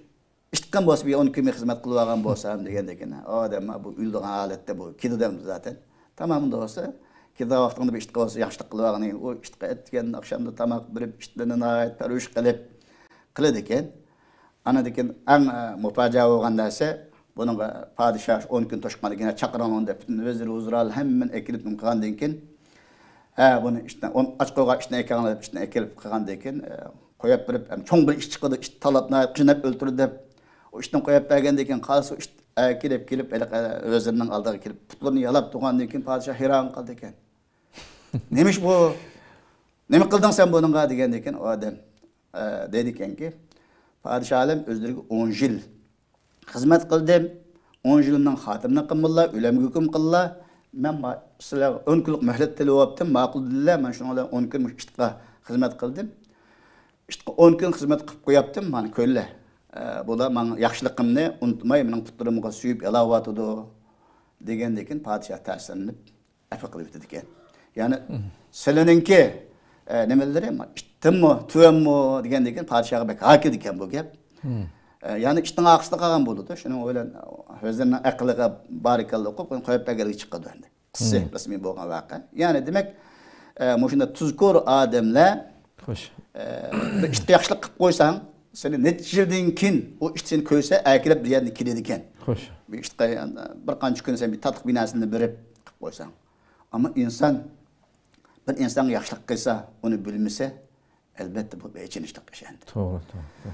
ئىتقىم بولسا بىر ئون كۈن خىزمەت قىلىۋالغان بولسام دېگەندىكىن، ئادەم بۇ ئۆلىدىغان ھالەتتە بۇ كېتىدۇ زاتەن. تامامىدا بولسا، كېتىدىغان ۋاقتىڭدا بىر ئىتقا بولسا ياخشىلىق قىلىۋالغىنى، ئۇ ئىتقا ئەتىگەن ئاخشامدا تاماق بېرىپ، ئىتلىرىنى ناھايىتى پەرۋىش قىلىپ قىلىدىكەن. ئانىدىكىن ئەڭ، ئە، مۇپاجىئە بولغان نەرسە، بۇنىڭغا پادىشاھ ئون كۈن توشقاندىن كېيىن چاقىرىڭلار دەپ، پۈتۈن ۋەزىر ۋۇزرالار ھەممىنى ئەكېلىپ نېمە قىلغاندىن كېيىن، ھە، بۇنى ئىشتىن، ئون ئاچ قويغان ئىشتىن ئەكەڭلار دەپ، ئىشتىن ئەكېلىپ قىلغاندىن كېيىن، ئە، قويۇپ بېرىپ، ھەم چوڭ بىر ئىش چىقىدۇ، ئىت تالاپ ناھايىتى قىيناپ ئۆلتۈردى دەپ، ئۇ ئىشتىن قويۇپ بەرگەندىن كېيىن، قالسا ئىت ئەكېلىپ كېلىپ، ھېلىقى ۋەزىرنىڭ ئالدىغا كېلىپ، پۇتلىرىنى يالاپ تۇرغاندىن كېيىن، پادىشاھ ھەيران قالىدىكەن. نېمە ئىش بۇ؟ نېمە قىلدىڭ سەن بۇنىڭغا؟ دېگەندىن كېيىن، ئۇ ئادەم، ئە، دەيدىكەنكى، پادىشاھ ئالەم ئۆزلىرىگە ئون يىل خىزمەت قىلدىم. ئون يىلىمنىڭ خاتىمىنى قىلمىدىلا، ئۆلۈمگە ھۆكۈم قىلدىلا. مەن ما-، سىلەرگە ئون كۈنلۈك مۆھلەت تىلىۋاپتىم، ماقۇل دېدىلە. مانا شۇنىڭ بىلەن ئون كۈن مۇشۇ ئىتقا خىزمەت قىلدىم. ئىتقا ئون كۈن خىزمەت قىلىپ قوياپتىم، مانا كۆرلە. ئە، بۇلار ماڭا ياخشىلىقىمنى ئۇنتۇماي، مېنىڭ پۇتلىرىمغا سۆيۈپ يالاۋاتىدۇ، دېگەندىن كېيىن پادىشاھ تەسىرلىنىپ، ئەپۇ قىلىۋېتىدىكەن. يەنى سىلىنىڭكى، ئە، نېمىلىرى، ئىتتىنمۇ، تۆۋەنمۇ دېگەندىن كېيىن پادىشاھقا بەك ھار كېلىدىكەن بۇ گەپ. ئە، يەنى ئىتنىڭ ئارقىسىدا قالغان بولىدۇ. شۇنىڭ بىلەن ۋەزىرنىڭ ئەقلىگە بارىكاللا ئوقۇپ، ئۇنى قويۇپ بەرگەنلىكى چىقىدۇ ئەمدى. قىسسە رەسمىي بولغان ۋەقە. يەنى دېمەك، ئە، مۇشۇنداق تۇزكور ئادەملەر، خوش. ئە، بىر ئىتقا ياخشىلىق قىلىپ قويساڭ، سېنى نەچچە يىلدىن كېيىن ئۇ ئىت سېنى كۆرسە، ئەركىلەپ بىر يەردىن كېلىدىكەن. خوش. بىر ئىتقا بىر قانچە كۈن سەن بىر تاتلىق بىر نەرسىنى بېرىپ قىلىپ قويساڭ. ئەمما ئىنسان بىر ئىنسانغا ياخشىلىق قىلسا، ئۇنى بىلمىسە، ئەلۋەتتە بۇ بەك ئېچىنىشلىق ئىش ئەمدى. توغرا، توغرا، توغرا.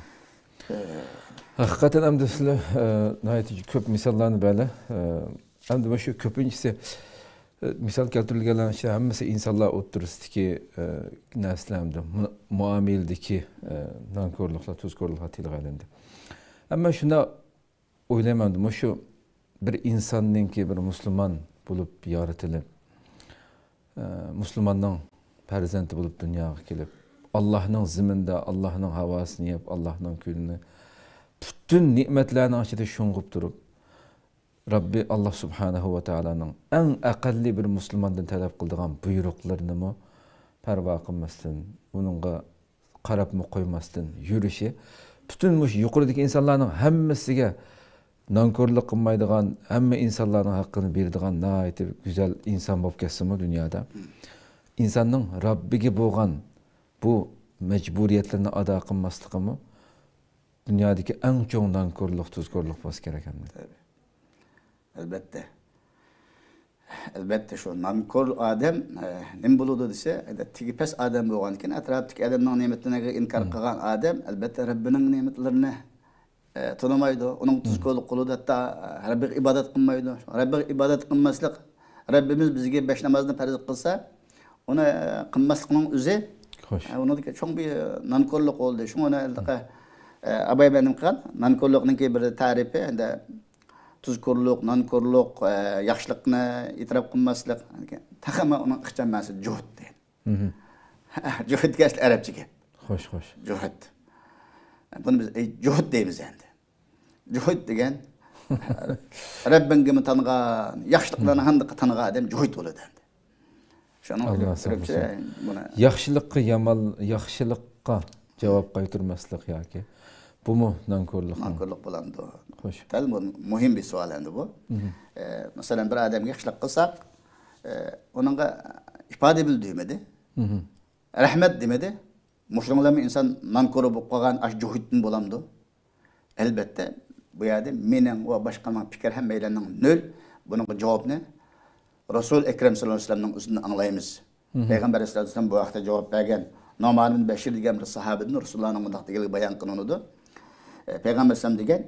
ھەقىقەتەن ئەمدى سىلەر، ئە، ناھايىتى كۆپ مىساللارنى بەردى. ئە، ئەمدى مۇشۇ كۆپىنچىسى، ئە، مىسال كەلتۈرۈلگەنلەرنىڭ ئىچىدە ھەممىسى ئىنسانلار ئوتتۇرىسىدىكى، ئە، نەرسىلەر ئەمدى مۇ-، مۇئامىلىدىكى، ئە، نانكورلۇقلار، تۇزكورلۇقلار تىلغا ئېلىندى. ئەمما شۇنداق ئويلايمەن، مۇشۇ بىر ئىنساننىڭكى بىر مۇسۇلمان بولۇپ يارىتىلىپ، ئە، مۇسۇلماننىڭ پەرزەنتى بولۇپ دۇنياغا كېلىپ، ئاللاھنىڭ زېمىنىدا، ئاللاھنىڭ ھاۋاسىنى يەپ، ئاللاھنىڭ كۈنىنى پۈتۈن نېمەتلەرنىڭ ئىچىدە شۇڭغۇپ تۇرۇپ، رەببى ئاللاھ سۇبھانەھۇ ۋە تائالانىڭ ئەڭ ئەقەللىي بىر مۇسۇلماندىن تەلەپ قىلىدىغان بۇيرۇقلىرىنىمۇ پەرۋا قىلماستىن، ئۇنىڭغا قاراپمۇ قويماستىن يۈرۈشى، پۈتۈن مۇشۇ يۇقىرىدىكى ئىنسانلارنىڭ ھەممىسىگە نانكورلۇق قىلمايدىغان، ھەممە ئىنسانلارنىڭ ھەققىنى بېرىدىغان ناھايىتى گۈزەل ئىنسان بولۇپ كەتسىمۇ دۇنيادا، ئىنساننىڭ رەببىگە بولغان بۇ مەجبۇرىيەتلىرىنى ئادا قىلماسلىقىمۇ دۇنيادىكى ئەڭ چوڭ نانكورلۇق، تۇزكورلۇق بولسا كېرەك ئەمدى. تەبىئىي. ئەلۋەتتە. ئەلۋەتتە، شۇ نانكور ئادەم، ئە، نېمە بولىدۇ دېسە، ئەلۋەتتە، تېگى پەس ئادەم بولغاندىكىن، ئەتراپتىكى ئادەمنىڭ نېمىتىنى ئىنكار قىلغان ئادەم، ئەلۋەتتە، رەببىنىڭ نېمەتلىرىنى، ئە، تونۇمايدۇ. ئۇنىڭ تۇزكورلۇق قىلىدۇ، ھەتتا، ئە، رەببىگە ئىبادەت قىلمايدۇ. رەببىگە ئىبادەت قىلماسلىق، رەببىمىز بىزگە بەش نامازنى پەرز قىلسا، ئۇنى، ئە، قىلماسلىقنىڭ ئۆزى، خوش. ئە، ئۇنىڭدىكى چوڭ بىر نانكورلۇق بولدى. شۇڭا ئۇنى، ئە، ئاباي بەندىم قىلغان نانكورلۇقنىڭكى بىر تەرىپى، ئەندى تۇزكورلۇق، نانكورلۇق، ئە، ياخشىلىقنى ئېتىراپ قىلماسلىق. تېخىمۇ ئۇنىڭ ئىخچام مەنىسى جۇھۇت دېگەن. جۇھۇت دېگەن ئەرەبچە گەپ. خوش، خوش. جۇھۇت. بۇنى بىز، ئەي، جۇھۇت دەيمىز ئەمدى. جۇھۇت دېگەن، رەببىڭگىمۇ تانغان، ياخشىلىقلارنى ھەمدە تانغان ئادەم جۇھۇت بولىدۇ ئەمدى. شۇنىڭ ئۈچۈن بۇنى ياخشىلىققا يامان، ياخشىلىققا جاۋاب قايتۇرماسلىق ياكى بۇمۇ نانكورلۇقمۇ؟ نانكورلۇق بولامدۇ؟ خوش. دەل مۇ-، مۇھىم بىر سوئال ئەمدى بۇ. ئە، مەسىلەن، بىر ئادەمگە ياخشىلىق قىلساق، ئە، ئۇنىڭغا ئىپادە بىلدۈرمىدى. رەھمەت دېمىدى. مۇشۇنىڭ بىلەنمۇ ئىنسان نانكور بولۇپ قالغان ئاشۇ جۇھۇتتىن بولامدۇ؟ ئەلۋەتتە، بۇ يەردە مېنىڭ ۋە باشقىلارنىڭ پىكىر ھەممەيلەننىڭ نۆل. بۇنىڭغا جاۋابنى رەسۇل ئەكرەم سەللەللاھۇ ئەلەيھى ۋەسەللەمنىڭ ئۆزىدىن ئاڭلايمىز. پەيغەمبەر ئەلەيھىسسالاتۇ ۋەسسالام بۇ ھەقتە جاۋاب بەرگەن نۇئمان بىن بەشىر دېگەن بىر ساھابىدىن رەسۇلۇللانىڭ مۇنداق دېگەنلىكى بايان قىلىنىدۇ. ئە، پەيغەمبەر ئەلەيھىسسالام دېگەن،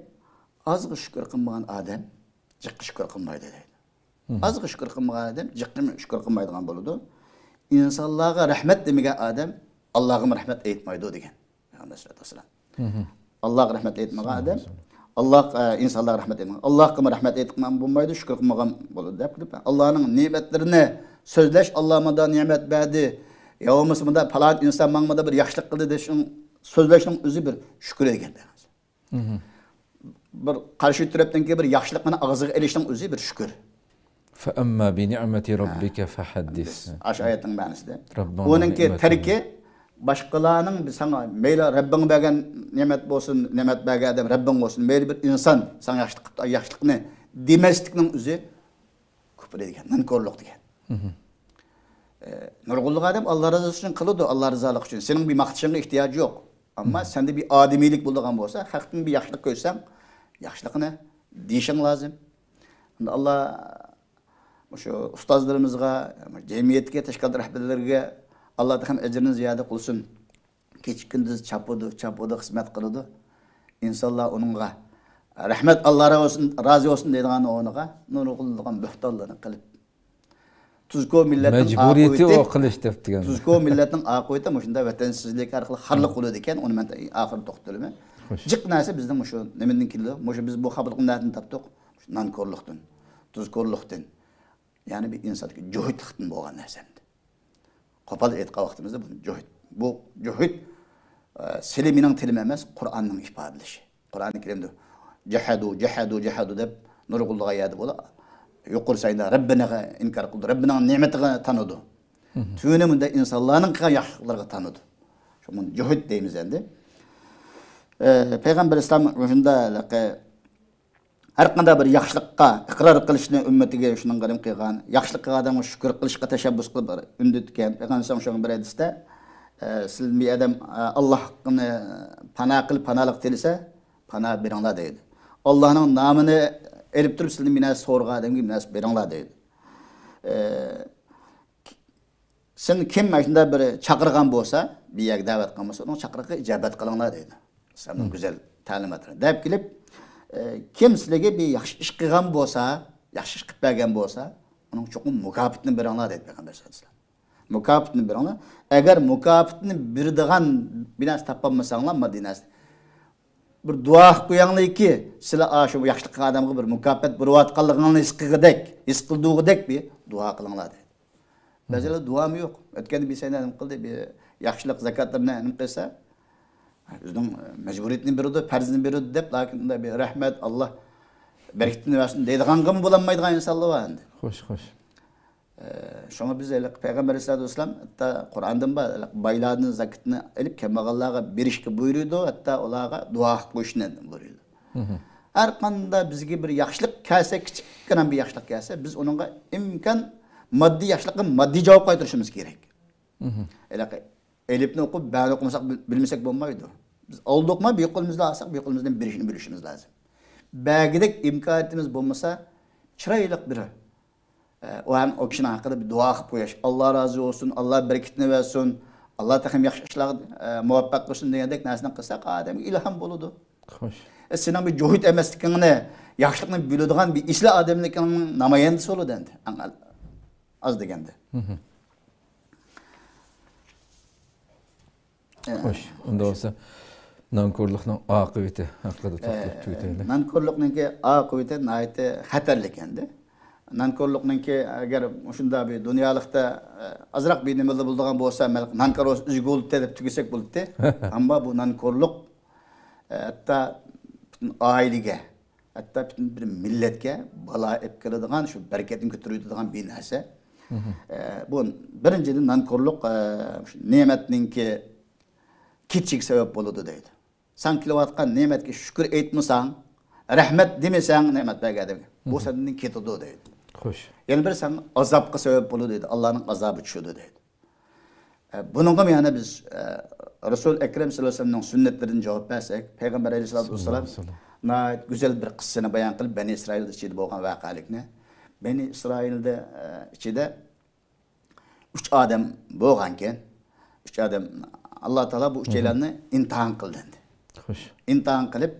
ئازغا شۈكۈر قىلمىغان ئادەم جىققا شۈكۈر قىلمايدۇ دەيدۇ. ئازغا شۈكۈر قىلمىغان ئادەم جىققىمۇ شۈكۈر قىلمايدىغان بولىدۇ. ئىنسانلارغا رەھمەت دېمىگەن ئادەم ئاللاغىمۇ رەھمەت ئېيتمايدۇ دېگەن پەيغەمبەر ئەلەيھىسسالاتۇ ۋەسسالام. ئاللاغا رەھمەت ئېيتمىغان ئادەم، ئاللا، ئە، ئىنسانلارغا رەھمەت ئېيتمىغان، ئاللاغىمۇ رەھمەت ئېيتمىغان بولمايدۇ، شۈكۈر قىلمىغان بولىدۇ دەپ قىلىپ، ئاللانىڭ نېمەتلىرىنى سۆزلەش، ئاللا مۇنداق نېمەت بەردى، يا بولمىسا مۇنداق پالان ئىنسان ماڭا مۇنداق بىر ياخشىلىق قىلدى دېيىش، سۆزلەشنىڭ ئۆزى بىر شۈكۈر دېگەن. بىر قارشى تەرەپتىنكى بىر ياخشىلىقنى ئاغزىغا ئېلىشنىڭ ئۆزى بىر شۈكۈر. فەئەمما بىنىئمەتى رەببىكە فەھەددىس. ئاشۇ ئايەتنىڭ مەنىسىدە. رەببىڭنىڭ ئۇنىڭكى نېمەتلىرى. تەركى باشقىلارنىڭ ساڭا مەيلى رەببىڭ بەرگەن نېمەت بولسۇن، نېمەت بەرگەن ئادەم رەببىڭ بولسۇن، مەيلى بىر ئىنسان ساڭا ياخشىلىق قىپتۇ، ياخشىلىقنى دېمەسلىكنىڭ ئۆزى كۇپر دېگەن، نانكورلۇق دېگەن. ئە، نۇرغۇنلىغان ئادەم ئاللا رازى ئۈچۈن قىلىدۇ، ئاللا رىزالىقى ئۈچۈن. سېنىڭ بىر ماختىشىڭغا ئېھتىياجى يوق. ئەمما سەندە بىر ئادىمىيلىك بولىدىغان بولسا، خەقتىن بىر ياخشىلىق كۆرسەڭ، ياخشىلىقنى دېيىشىڭ لازىم. ئەمدى ئاللا مۇشۇ ئۇستازلىرىمىزغا، جەمئىيەتكە، تەشكىلات رەھبەرلىرىگە ئاللا تېخىمۇ ئەجرىنى زىيادە قىلسۇن. كېچە كۈندۈز چاپىدۇ، چاپىدۇ، خىزمەت قىلىدۇ. ئىنسانلار ئۇنىڭغا رەھمەت، ئاللا رازى بولسۇن، رازى بولسۇن دەيدىغان ئورنىغا نۇرغۇنلىغان بۆھتانلارنى قىلىپ، تۇزكو مىللەتنىڭ مەجبۇرىيىتى ئاقىۋىتى، ئۇ قىلىش دەپ دېگەن. تۇزكو مىللەتنىڭ ئاقىۋىتى مۇشۇنداق ۋەتەنسىزلىك ئارقىلىق خارلىق بولىدىكەن، ئۇنى مەن ئاخىرىدا توختىلىمەن. خوش. جىق نەرسە بىزنىڭ مۇشۇ نېمىدىن كېلىدۇ؟ مۇشۇ بىز بۇ خاپىلىقنى نەدىن تاپتۇق؟ مۇشۇ نانكورلۇقتىن، تۇزكورلۇقتىن، يەنى بىر ئىنساندىكى جۇھۇتلۇقتىن بولغان نەرسە ئەمدى. قوپال ئېيتقان ۋاقتىمىزدا بۇنى جۇھۇت، بۇ جۇھۇت، ئە، سىلى مېنىڭ تىلىم ئەمەس، قۇرئاننىڭ ئىپادىلىشى. قۇرئانى كەرىمدە جەھەدۇ، جەھەدۇ، جەھەدۇ دەپ نۇرغۇنلىغان يەردە بولا. يۇقىرى سايدا رەببىنىغا ئىنكار قىلىدۇ، رەببىنىڭ نېمىتىگە تانىدۇ. تۈنى مۇنداق ئىنسانلارنىڭ قىلغان ياخشىلىقلىرىغا تانىدۇ. شۇ جۇھۇت دەيمىز ئەمدى. ئە، پەيغەمبەر ئەلەيھىسسالام مۇشۇنداق ھەر قانداق بىر ياخشىلىققا ئىقرار قىلىشنى ئۈممىتىگە شۇنىڭغا نېمە قىلغان، ياخشىلىق قىلغان ئادەمگە شۈكۈر قىلىشقا تەشەببۇس قىلىپ ئۈندىدىكەن. پەيغەمبەر شۇڭا بىر ھەدىستە، ئە، سىز بىر ئادەم، ئە، ئاللاھنى پانا قىلىپ پانالىق تىلىسە، پانا بېرىڭلار دەيدۇ. ئاللاھنىڭ نامىنى ئېلىپ تۇرۇپ سىلدىن بىر نەرسە سورىغان ئادەمگە بىر نەرسە بېرىڭلار دەيدۇ. ئە، سىزنى كىم مانا شۇنداق بىر چاقىرغان بولسا، بىر يەرگە دەۋەت قىلغان بولسا، ئۇنىڭ چاقىرىقىغا ئىجابەت قىلىڭلار دەيدۇ. ئىسلامنىڭ گۈزەل تەلىماتلىرى. دەپ كېلىپ، ئە، كىم سىلەرگە بىر ياخشى ئىش قىلغان بولسا، ياخشى ئىش قىلىپ بەرگەن بولسا، ئۇنىڭ چوقۇم مۇكاپاتىنى بېرىڭلار دەيدۇ پەيغەمبەر سەللەللاھۇ ئەلەيھى ۋەسەللەم. مۇكاپاتىنى بېرىڭلار. ئەگەر مۇكاپاتىنى بېرىدىغان بىر نەرسە تاپالمىساڭلار، ماددىي نەرسە، بىر دۇئا قىلىپ قويۇڭلاركى، سىلەر ئاشۇ ياخشىلىق قىلغان ئادەمگە بىر مۇكاپات بېرىۋاتقانلىقىڭلارنى ھېس قىلغۇدەك، ھېس قىلدۇرغۇدەك بىر دۇئا قىلىڭلار دەيدۇ. بەزىلەر دۇئامۇ يوق. ئۆتكەندە بىر سەينە نېمە قىلدى؟ بىر ياخشىلىق زاكاتلىرىنى نېمە قىلسا، ئۆزىنىڭ مەجبۇرىيىتىنى بېرىدۇ، پەرزىنى بېرىدۇ دەپ، لېكىن ئۇنداق بىر رەھمەت، ئاللا بەرىكىتىنى بەرسۇن دەيدىغانغىمۇ بولالمايدىغان ئىنسانلار بار ئەمدى. خوش، خوش. ئە، شۇڭا بىز ھېلىقى پەيغەمبەر ئەلەيھىسسالاتۇ ۋەسسالام ھەتتا قۇرئاندىن بار، ھېلىقى بايلاردىن زاكىتىنى ئېلىپ كەمبەغەللەرگە بېرىشكە بۇيرۇيدۇ، ھەتتا ئۇلارغا دۇئا قىلىپ قويۇشنى بۇيرۇيدۇ. ھەر قانداق بىزگە بىر ياخشىلىق كەلسە، كىچىككىنە بىر ياخشىلىق كەلسە، بىز ئۇنىڭغا ئىمكان ماددىي ياخشىلىققا ماددىي جاۋاب قايتۇرۇشىمىز كېرەك. ھېلىقى ئېلىپنى ئوقۇپ، بەنى ئوقۇمىساق، بىل-، بىلمىسەك بولمايدۇ. بىز ئالدى ئوقۇماي، بىر قولىمىزدا ئالساق، بىر قولىمىزدىن بېرىشنى بىلىشىمىز لازىم. بەگىدەك ئىمكانىيىتىمىز بولمىسا، چىرايلىق بىر، ئە، ئۇ ھەم ئۇ كىشىنىڭ ھەققىدە بىر دۇئا قىلىپ قويۇش، ئاللا رازى بولسۇن، ئاللا بەرىكىتىنى بەرسۇن، ئاللا تېخىمۇ ياخشى ئىشلارغا، ئە، مۇۋەپپەق قىلسۇن دېگەندەك نەرسىنى قىلساق، ئادەمگە ئىلھام بولىدۇ. خوش. ئە، سېنىڭ بىر جۇھۇت ئەمەسلىكىڭنى، ياخشىلىقنى بىلىدىغان بىر ئېسىل ئادەملىكىڭنىڭ نامايەندىسى بولىدۇ ئەمدى. ئەڭ ئاز دېگەندە. خوش، ئۇندا بولسا نانكورلۇقنىڭ ئاقىۋىتى ھەققىدە توختىلىپ تۈگىتەيلى. نانكورلۇقنىڭكى ئاقىۋىتى ناھايىتى خەتەرلىك ئەمدى. نانكورلۇقنىڭكى ئەگەر مۇشۇنداق بىر دۇنيالىقتا، ئە، ئازراق بىر نېمىلەر بولىدىغان بولسا، مەن نانكور بولسا ئۆزى بولدى دەپ تۈگىسەك بولاتتى. ئەمما بۇ نانكورلۇق، ئە، ھەتتا پۈتۈن ئائىلىگە، ھەتتا پۈتۈن بىر مىللەتكە بالا ئېلىپ كېلىدىغان، شۇ بەرىكەتنى كۆتۈرۈۋېتىدىغان بىر نەرسە. ئە، بۇ بىرىنچىدىن، نانكورلۇق، ئە، شۇ نېمەتنىڭكى كېتىشىگە سەۋەب بولىدۇ دەيدۇ. سەن كېلىۋاتقان نېمەتكە شۈكۈر ئېيتمىساڭ، رەھمەت دېمىسەڭ نېمەت بەرگەن ئادەمگە، بۇ سەندىن كېتىدۇ دەيدۇ. خوش. يەنە بىر سەن ئازابقا سەۋەب بولىدۇ دەيدۇ، ئاللانىڭ ئازابى چۈشىدۇ دەيدۇ. ئە، بۇنىڭغىمۇ يەنە بىز، ئە، رەسۇل ئەكرەم سەللەللاھۇ ئەلەيھى ۋەسەللەمنىڭ سۈننەتلىرىدىن جاۋاب بەرسەك، پەيغەمبەر ئەلەيھىسسالاتۇ ۋەسسالام ناھايىتى گۈزەل بىر قىسسىنى بايان قىلىپ، بەنى ئىسرائىل ئىچىدە بولغان ۋەقەلىكنى. بەنى ئىسرائىلدە، ئە، ئىچىدە ئۈچ ئادەم بولغانكەن. ئۈچ ئادەم، ئاللا تائالا بۇ ئۈچەيلەننى ئىمتىھان قىلدى ئەمدى. خوش. ئىمتىھان قىلىپ،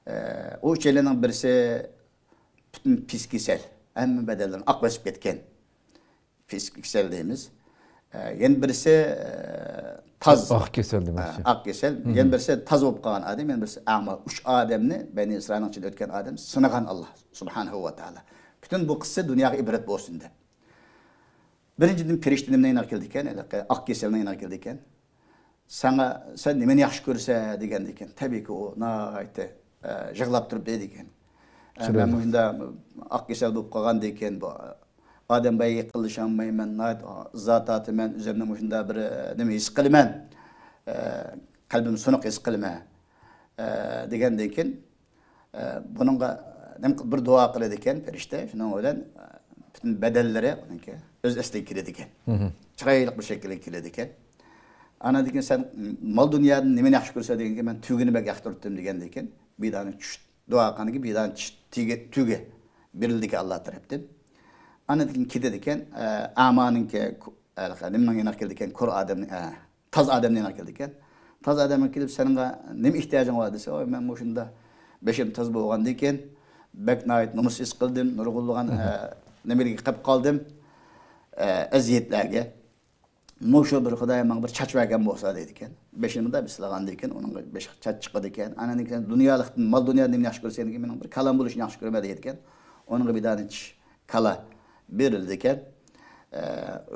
ئە، ئۇ ئۈچەيلەننىڭ بىرسى پۈتۈن پىس كېسەل، ھەممە بەدەنلىرىنى ئاق بېسىپ كەتكەن. پىس كېسەل دەيمىز. ئە، يەنە بىرسى، ئە، تاز. ئاق كېسەل دېمەكچى. ئە، ئاق كېسەل. يەنە بىرسى تاز بولۇپ قالغان ئادەم، يەنە بىرسى ئەما. ئۈچ ئادەمنى بەنى ئىسرائىلنىڭ ئىچىدە ئۆتكەن ئادەم سىنىغان ئاللا سۇبھانەھۇ ۋە تائالا. پۈتۈن بۇ قىسسە دۇنياغا ئىبرەت بولسۇن دەپ. بىرىنچىدىن، پەرىشتە نېمىنىڭ يېنىغا كېلىدىكەن؟ ھېلىقى ئاق كېسەلنىڭ يېنىغا كېلىدىكەن. ساڭا، سەن نېمىنى ياخشى كۆرىسەن دېگەندىكىن، تەبىئىيكى ئۇ ناھايىتى، ئە، يىغلاپ تۇرۇپ دەيدىكەن. ئە، مەن مۇشۇنداق ئاق كېسەل بولۇپ قالغاندىكىن، بۇ ئادەم بايا يېقىنلىشالمايمەن، ناھايىتى ئازار تارتىمەن، ئۆزۈمنى مۇشۇنداق بىر، ئە، نېمە ھېس قىلىمەن. ئە، قەلبىم سۇنۇق ھېس قىلىمەن، ئە، دېگەندىن كېيىن، ئە، بۇنىڭغا نېمە قىل-، بىر دۇئا قىلىدىكەن پەرىشتە. شۇنىڭ بىلەن، ئە، پۈتۈن بەدەنلىرى ئۇنىڭكى ئۆز ئەسلىگە كېلىدىكەن. چىرايلىق بىر شەكىلگە كېلىدىكەن. ئاندىن كېيىن، «سەن مال دۇنيادىن نېمىنى ياخشى كۆرىسەن؟» دېگەندىن كېيىن، «مەن تۆگىنى بەك ياقتۇراتتىم» دېگەندىن كېيىن، بىدانە چۈش دۇئا قىلغاندىن كېيىن بىدانە چۈش تۆگە، تۆگە بېرىلىدىكەن ئاللا تەرەپتىن. ئاندىن كېيىن كېتىدىكەن، ئە، ئەمانىڭكى، ئە، نېمىنىڭ يېنىغا كېلىدىكەن، كور ئادەمنىڭ، ئە، تاز ئادەمنىڭ يېنىغا كېلىدىكەن. تاز ئادەمگە كېلىپ، «سېنىڭغا نېمە ئېھتىياجىڭ بار؟» دېسە، «ۋاي، مەن مۇشۇندا بېشىم تاز بولغاندىن كېيىن بەك ناھايىتى نومۇس ھېس قىلدىم، نۇرغۇنلىغان، ئە، نېمىلەرگە قېلىپ قالدىم، ئە، ئەزىيەتلەرگە. مۇشۇ بىر خۇدايىم ماڭا بىر چاچ بەرگەن بولسا» دەيدىكەن. بېشىنى مۇنداق بىر سىلىغاندىن كېيىن ئۇنىڭ بېشىغا چاچ چىقىدىكەن. ئاندىن كېيىن دۇنيالىقتىن، مال دۇنيادىن نېمىنى ياخشى كۆرىسەن دېگەن، «مېنىڭ بىر كالام بولۇشنى ياخشى كۆرىمەن» دەيدىكەن. ئۇنىڭغا بىدانە چۈش كالا بېرىلىدىكەن. ئە،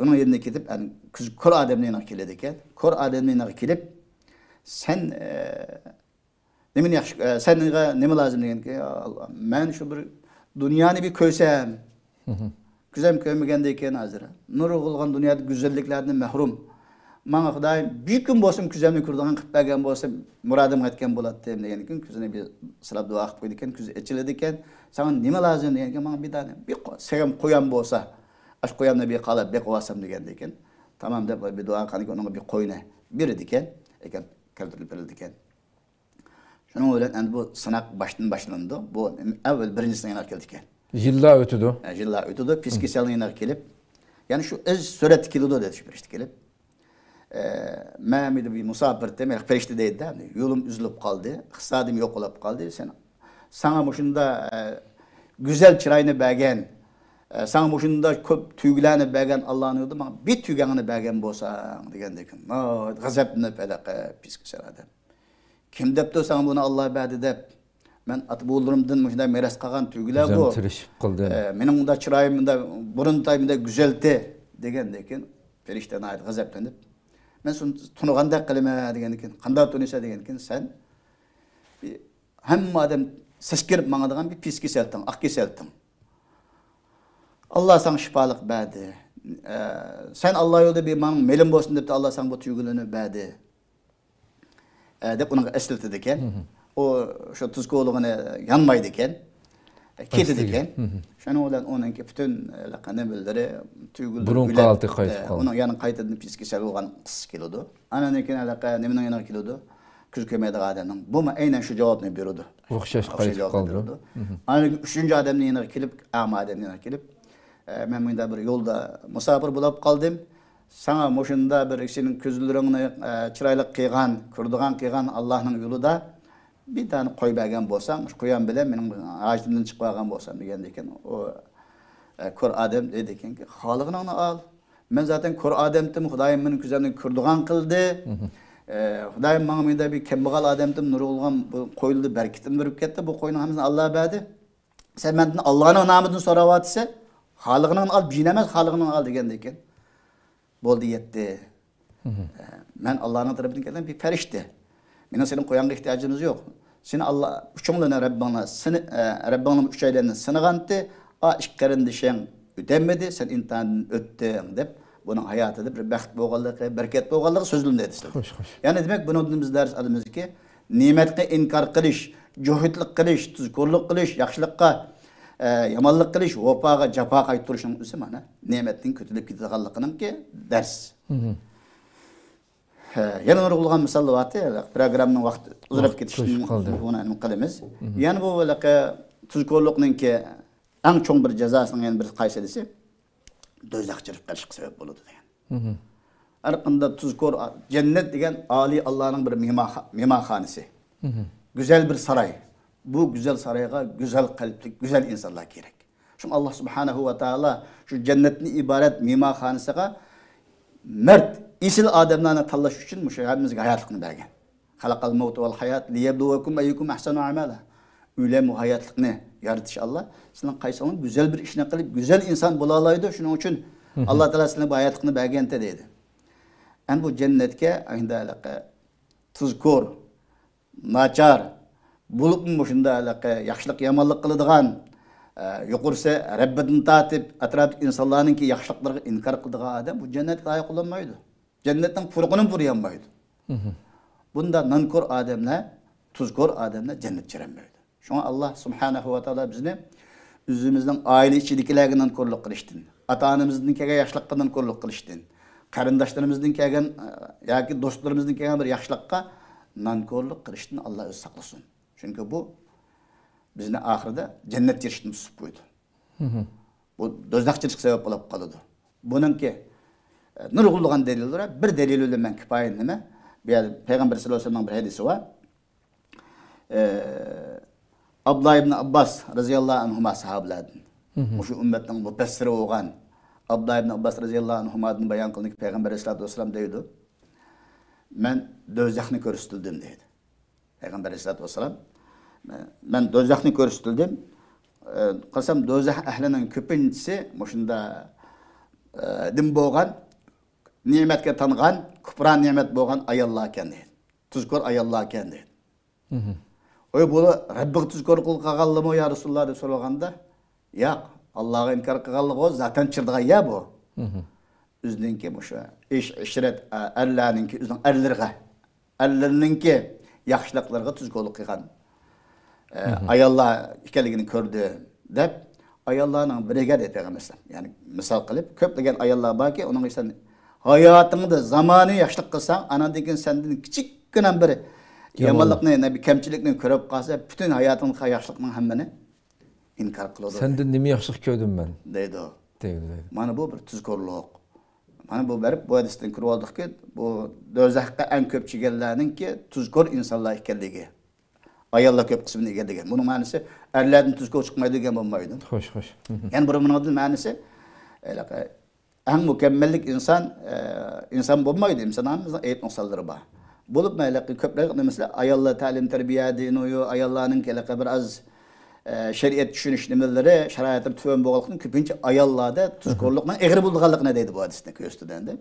ئۇنىڭ يېنىدىن كېتىپ، ئەن-، كۆز-، كور ئادەمنىڭ يېنىغا كېلىدىكەن. كور ئادەمنىڭ يېنىغا كېلىپ، «سەن، ئە، نېمىنى ياخشى، ئە، سەنگە نېمە لازىم؟» دېگەنكى، «يا ئاللا، مەن شۇ بىر دۇنيانى بىر كۆرسەم، كۆزۈم كۆرمىگەندىكىن ھازىر. نۇرغۇنلىغان دۇنيادا گۈزەللىكلەردىن مەھرۇم. ماڭا خۇدايىم بىر كۈن بولسىمۇ كۆزۈمنى كۆرىدىغان قىلىپ بەرگەن بولسا، مۇرادىمغا يەتكەن بولاتتىم» دېگەندىكىن، كۆزىنى بىر سىلاپ دۇئا قىلىپ قويىدىكەن، كۆزى ئېچىلىدىكەن. «ساڭا نېمە لازىم؟» دېگەنكىن، «ماڭا بىر دانە بىر قو-، سېغىم قويام بولسا، ئاشۇ قويامنى بىر قالاپ بېقىۋالسام» دېگەندىكىن، «تامام» دەپ بىر دۇئا قىلغاندىكىن، ئۇنىڭغا بىر قوينى بېرىدىكەن، ئەكەپ كەلتۈرۈپ بېرىلىدىكەن. شۇنىڭ بىلەن ئەمدى بۇ سىناق باشتىن باشلىنىدۇ. بۇ ئەۋۋەل بىرىنچىسىنىڭ يېنىغا كېلىدىكەن. يىللار ئۆتىدۇ. ھە، يىللار ئۆتىدۇ. پىس كېسەلنىڭ يېنىغا كېلىپ، يەنى شۇ ئۆز سۈرەتتە كېلىدۇ دېدى شۇ پەرىشتە كېلىپ. ئە، مەن بىر مۇساپىردىم، يەنى پەرىشتە دەيدۇ-دە، يولۇم ئۈزۈلۈپ قالدى، ئىقتىسادىم يوقىلىپ قالدى. سەن، ساڭا مۇشۇنداق، ئە، گۈزەل چىراينى بەرگەن، ئە، ساڭا مۇشۇنداق كۆپ تۆگىلەرنى بەرگەن ئاللانىڭ يولىدا ماڭا بىر تۆگەڭنى بەرگەن بولساڭ دېگەندىكىن، غەزەپلىنىپ ھېلىقى پىس كېسەل ئادەم. «كىم دەپتۇ ساڭا بۇنى ئاللا بەردى دەپ؟ مەن ئاتا-بوۋىلىرىمدىن مۇشۇنداق مىراس قالغان تۆگىلەر بۇ. ئۆزۈم تىرىشىپ قىلدىم. ئە، مېنىڭ مۇنداق چىرايىم، مۇنداق بۇرۇن تاي، مۇنداق گۈزەلتى» دېگەندىن كېيىن، پەرىشتە ناھايىتى غەزەپلىنىپ، «مەن سېنى تونۇغاندەك قىلىمەن» دېگەندىن كېيىن، «قانداق تونۇيسەن؟» دېگەندىن كېيىن، «سەن ھەممە ئادەم سەسكىرىپ ماڭىدىغان بىر پىس كېسەلتىڭ، ئاق كېسەلتىڭ. ئاللا ساڭا شىپالىق بەردى. ئە، سەن ئاللا يولىدا بىر ماڭ، مېلىم بولسۇن دەپتۇ، ئاللا ساڭا بۇ تۆگىلەرنى بەردى.» ئە، دەپ ئۇنىڭغا ئەسلىتىدىكەن. ئۇ شۇ تۇز كولىغىنى يانمايدىكەن. ئە، كېتىدىكەن. شۇنىڭ بىلەن ئۇنىڭكى پۈتۈن، ئە، نېمىلىرى، تۈگۈلدى، بۇرۇنقى ھالىتىگە قايتىپ ئە، قالىدۇ. ئۇنىڭ يەنە قايتىدىن پىس كېسەل بولغان قىسسىسى كېلىدۇ. ئاندىن كېيىن ھېلىقى نېمىنىڭ يېنىغا كېلىدۇ؟ كۆز كۆرمەيدىغان ئادەمنىڭ. بۇمۇ ئەينەن شۇ جاۋابنى بېرىدۇ. ئوخشاش قايتىپ جاۋابنى قالىدۇ. بېرىدۇ. ئاندىن كېيىن ئۈچىنچى ئادەمنىڭ يېنىغا كېلىپ، ئەما ئادەمنىڭ يېنىغا كېلىپ، ئە، مەن مۇنداق بىر يولدا مۇساپىر بولۇپ قالدىم. ساڭا مۇشۇنداق بىر سېنىڭ كۆزلىرىڭنى، ئە، چىرايلىق قىلغان، كۆرىدىغان قىلغان ئاللانىڭ يولىدا بىر دانە قوي بەرگەن بولساڭ، مۇشۇ قويۇم بىلەن مېنىڭ ھاجىتىمدىن چىقىۋالغان بولسام دېگەندىكىن، ئۇ، ئە، كور ئادەم دېدىكەنكى، خالىغىنىڭنى ئال. مەن زاتەن كور ئادەمتىم، خۇدايىم مېنىڭ كۆزۈمنى كۆرىدىغان قىلدى. ئە، خۇدايىم ماڭا مۇنداق بىر كەمبەغەل ئادەمتىم، نۇرغۇنلىغان بۇ قويلىدا بەرىكىتىمنى بېرىپ كەتتى. بۇ قوينىڭ ھەممىسىنى ئاللا بەردى. سەن مەندىن ئاللانىڭ نامىدىن سوراۋاتىسەن. خالىغىنىڭنى ئال، بىرنى ئەمەس، خالىغىنىڭنى ئال دېگەندىكىن. بولدى، يەتتى. ئە، مەن ئاللانىڭ تەرىپىدىن كەلگەن بىر پەرىشتە. مېنىڭ سېنىڭ قويۇڭغا ئېھتىياجىمىز يوق. سېنى ئاللا ئۈچۈڭلارنى رەببىڭلار سىنى-، ئە، رەببىڭلار ئۈچەيلەننى سىنىغانتى، ئا، ئىككى قېرىندىشىڭ ئۆتەلمىدى، سەن ئىمتىھاندىن ئۆتتۈڭ دەپ، بۇنىڭ ھاياتىدا بىر بەخت بولغانلىقى، بەرىكەت بولغانلىقى سۆزلىنىدۇ ئەسلىدە. خوش، خوش. يەنى دېمەك، بۇنىڭدىن بىز دەرس ئالىمىزكى، نېمەتكە ئىنكار قىلىش، جۇھۇدلۇق قىلىش، تۇزكورلۇق قىلىش، ياخشىلىققا، ئە، يامانلىق قىلىش، ۋاپاغا جاپا قايتۇرۇشنىڭ ئۆزى مانا نېمەتنىڭ كۆتۈرۈلۈپ كېتىدىغانلىقىنىڭكى دەرس. ھە، يەنە نۇرغۇنلىغان مىساللار بارتى. پروگراممىنىڭ ۋاقتى ئۇزىراپ كېتىشتىن بۇنى نېمە قىلىمىز. يەنە بۇ ھېلىقى تۇزكورلۇقنىڭكى ئەڭ چوڭ بىر جازاسىنىڭ يەنە بىر قايسى دېسە، دوزاخقا چىرىپ قېلىشقا سەۋەب بولىدۇ دېگەن. ھەر قانداق تۇزكور، جەننەت دېگەن ئالىي ئاللانىڭ بىر مېھمانخا-، مېھمانخانىسى. گۈزەل بىر ساراي. بۇ گۈزەل سارايغا گۈزەل قەلبلىك، گۈزەل ئىنسانلار كېرەك. شۇڭا ئاللا سۇبھانەھۇ ۋە تائالا شۇ جەننەتتىن ئىبارەت مېھمانخانىسىغا مەرد، ئېسىل ئادەملەرنى تاللاش ئۈچۈن مۇشۇ ھەممىمىزگە ھاياتلىقنى بەرگەن. خەلەقەل مەۋتە ۋەل ھايات لىيەبلۇۋەكۇم ئەييۇكۇم ئەھسەنۇ ئەمەلا. ئۆلۈم ۋە ھاياتلىقنى يارىتىش ئاللا. سىلەرنىڭ قايسىڭلار گۈزەل بىر ئىشنى قىلىپ، گۈزەل ئىنسان بولالايدۇ. شۇنىڭ ئۈچۈن ئاللا تائالا سىلەرگە بۇ ھاياتلىقنى بەرگەنتى دەيدۇ. ئەمدى بۇ جەننەتكە ئەمدى ھېلىقى تۇزكور، ناچار، بولۇپمۇ مۇشۇنداق ھېلىقى ياخشىلىق يامانلىق قىلىدىغان، ئە، يۇقىرىسى رەببىدىن تارتىپ ئەتراپتىكى ئىنسانلارنىڭكى ياخشىلىقلىرىغا ئىنكار قىلىدىغان ئادەم بۇ جەننەتكە لايىق بولالمايدۇ. جەننەتنىڭ پۇرىقىنىمۇ پۇرىيالمايدۇ. بۇندا نانكور ئادەملەر، تۇزكور ئادەملەر جەننەتكە كىرەلمەيدۇ. شۇڭا ئاللا سۇبھانەھۇ ۋە تائالا بىزنى ئۆزىمىزنىڭ ئائىلە ئىچىدىكىلەرگە نانكورلۇق قىلىشتىن، ئاتا-ئانىمىزدىن كەلگەن ياخشىلىققا نانكورلۇق قىلىشتىن، قېرىنداشلىرىمىزدىن كەلگەن، ئە، ياكى دوستلىرىمىزدىن كەلگەن بىر ياخشىلىققا نانكورلۇق قىلىشتىن ئاللا ئۆزى ساقلىسۇن. چۈنكى بۇ بىزنى ئاخىرىدا جەننەتكە كىرىشتىن توسۇپ قويىدۇ. بۇ دوزاخقا كىرىشكە سەۋەب بولۇپ قالىدۇ. بۇنىڭكى، ئە، نۇرغۇنلىغان دەلىللىرى بار. بىر دەلىل بىلەن مەن كۇپايىلىنىمەن. بۇ يەردە پەيغەمبەر سەللەللاھۇ ئەلەيھى ۋەسەللەمنىڭ بىر ھەدىسى بار. ئە، ئابدۇللا ئىبن ئابباس رەزىياللاھۇ ئەنھۇما ساھابىلەردىن. مۇشۇ ئۈممەتنىڭ مۇپەسسىرى بولغان ئابدۇللا ئىبن ئابباس رەزىياللاھۇ ئەنھۇمادىن بايان قىلىنىدۇكى، پەيغەمبەر ئەلەيھىسسالاتۇ ۋەسسالام دەيدۇ، مەن دوزاخنى كۆرسىتىلدىم دەيدۇ. پەيغەمبەر ئەلەيھىسسالاتۇ ۋەسسالام، مەن دوزاخنى كۆرسىتىلدىم. ئە، قارىسام، دوزاخ ئەھلىنىڭ كۆپىنچىسى مۇشۇندا، ئە، دىن بولغان، نېمەتكە تانغان، كۇپران نېمەت بولغان ئاياللار ئىكەن دەيدۇ. تۇزكور ئاياللار ئىكەن دەيدۇ. ۋاي، بۇلار رەببىگە تۇزكورلۇق قىلغانلىمۇ يا رەسۇلاللا دەپ سورىغاندا، ياق، ئاللاغا ئىنكار قىلغانلىقى زاتەن چىدىغان يا بۇ. ئۆزىنىڭكى مۇشۇ ئىش، ئىشرەت، ئە، ئەرلەرنىڭكى، ئۆزىنىڭ ئەرلىرىگە، ئەرلىرىنىڭكى ياخشىلىقلىرىغا تۇزكورلۇق قىلغان، ئە، ئاياللار ئىكەنلىكىنى كۆردۈم دەپ، ئاياللارنىڭ بىرىگە دەيدۇ پەيغەمبەر ئەلەيھىسسالام. يەنى مىسال قىلىپ، كۆپلىگەن ئاياللار باركى، ئۇنىڭغا سەن ھاياتىڭدا زامانى ياخشىلىق قىلساڭ، ئاناندىن كېيىن سەندىن كىچىككىنە بىر يامانلىق. يامانلىقنى، نە بىر كەمچىلىكنى كۆرۈپ قالسا، پۈتۈن ھاياتىڭدىكى ياخشىلىقنىڭ ھەممىنى ئىنكار قىلىدۇ. سەندىن نېمە ياخشىلىق كۆردۈم مەن؟ دەيدۇ. دەيدۇ، دەيدۇ. مانا بۇ بىر تۇزكورلۇق. مانا بۇ بېرىپ بۇ ھەدىستىن كۆرۈۋالدۇقكى، بۇ دوزاخقا ئەڭ كۆپ چىگەنلەرنىڭكى تۇزكور ئىنسانلار ئىكەنلىكى. ئاياللار كۆپ قىسمىنى ئىگىلىگەن. بۇنىڭ مەنىسى ئەرلەردىن تۇزكور چىقمايدۇ دېگەن بولمايدۇ. خوش، خوش. يەنە بىر بۇنىڭدىن مەنىسى، ھېلىقى ئەڭ مۇكەممەللىك ئىنسان، ئە، ئىنسان بولمايدۇ. ئىنسان ھەممىمىزنىڭ ئەيىب نۇقسانلىرى بار. بولۇپمۇ ھېلىقى كۆپرەك نېمىسىلەر، ئاياللار تەلىم تەربىيە دېيىنىۋۇ، ئاياللارنىڭ ھېلىقى بىر ئاز، ئە، شەرىئەت چۈشىنىش نېمىلىرى، شارائىتلىرى تۆۋەن بولغانلىقتىن، كۆپىنچە ئاياللاردا تۇزكورلۇقنىڭ ئېغىر بولىدىغانلىقىنى دەيدۇ بۇ ھەدىستىن كۆرسىتىدۇ ئەمدى.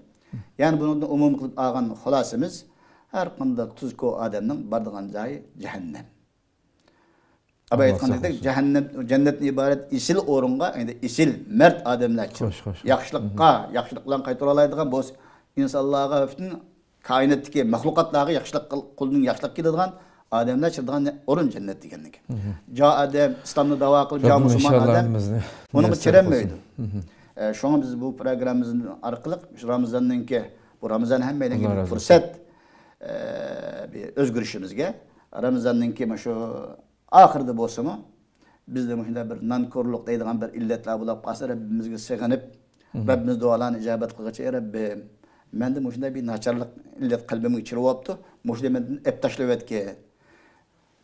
يەنى بۇنىڭدىن ئومۇمىي قىلىپ ئالغان خۇلاسىمىز، ھەر قانداق تۇزكور ئادەمنىڭ بارىدىغان جايى جەھەننەم. ئابا ئېيتقاندەك، جەھەننەم، جەننەتتىن ئىبارەت ئېسىل ئورۇنغا، ئەمدى ئېسىل، مەرد ئادەملەر، خوش، خوش. ياخشىلىققا، ياخشىلىق بىلەن قايتۇرالايدىغان بولسا، ئىنسانلارغا، پۈتۈن كائىناتتىكى مەخلۇقاتلارغا ياخشىلىق قىل-، قولىدىن ياخشىلىق كېلىدىغان ئادەملەر چىدىغان ئورۇن جەننەت دېگەنلىك. جا ئادەم، ئىسلامنى داۋا قىلىپ، جا مۇسۇلمان ئادەم ئۇنىڭغا چىدىمەيدۇ. ئە، شۇڭا بىز بۇ پروگراممىمىز ئارقىلىق شۇ رامىزاننىڭكى، بۇ رامىزان ھەممەيلەنگە بىر پۇرسەت، ئە، بىر ئۆزگىرىشىمىزگە. رامىزاننىڭكى مۇشۇ ئاخىرىدا بولسىمۇ، بىزدە مۇشۇنداق بىر نانكورلۇق دەيدىغان بىر ئىللەتلەر بولۇپ قالسا، رەببىمىزگە سىغىنىپ، رەببىمىز دۇئالارنى ئىجابەت قىلغۇچە، ئەي رەببىم، مەندە مۇشۇنداق بىر ناچارلىق ئىللەت قەلبىمگە چىرىۋاپتۇ، مۇشۇنى مەندىن ئەپ تاشلىۋەتكىن.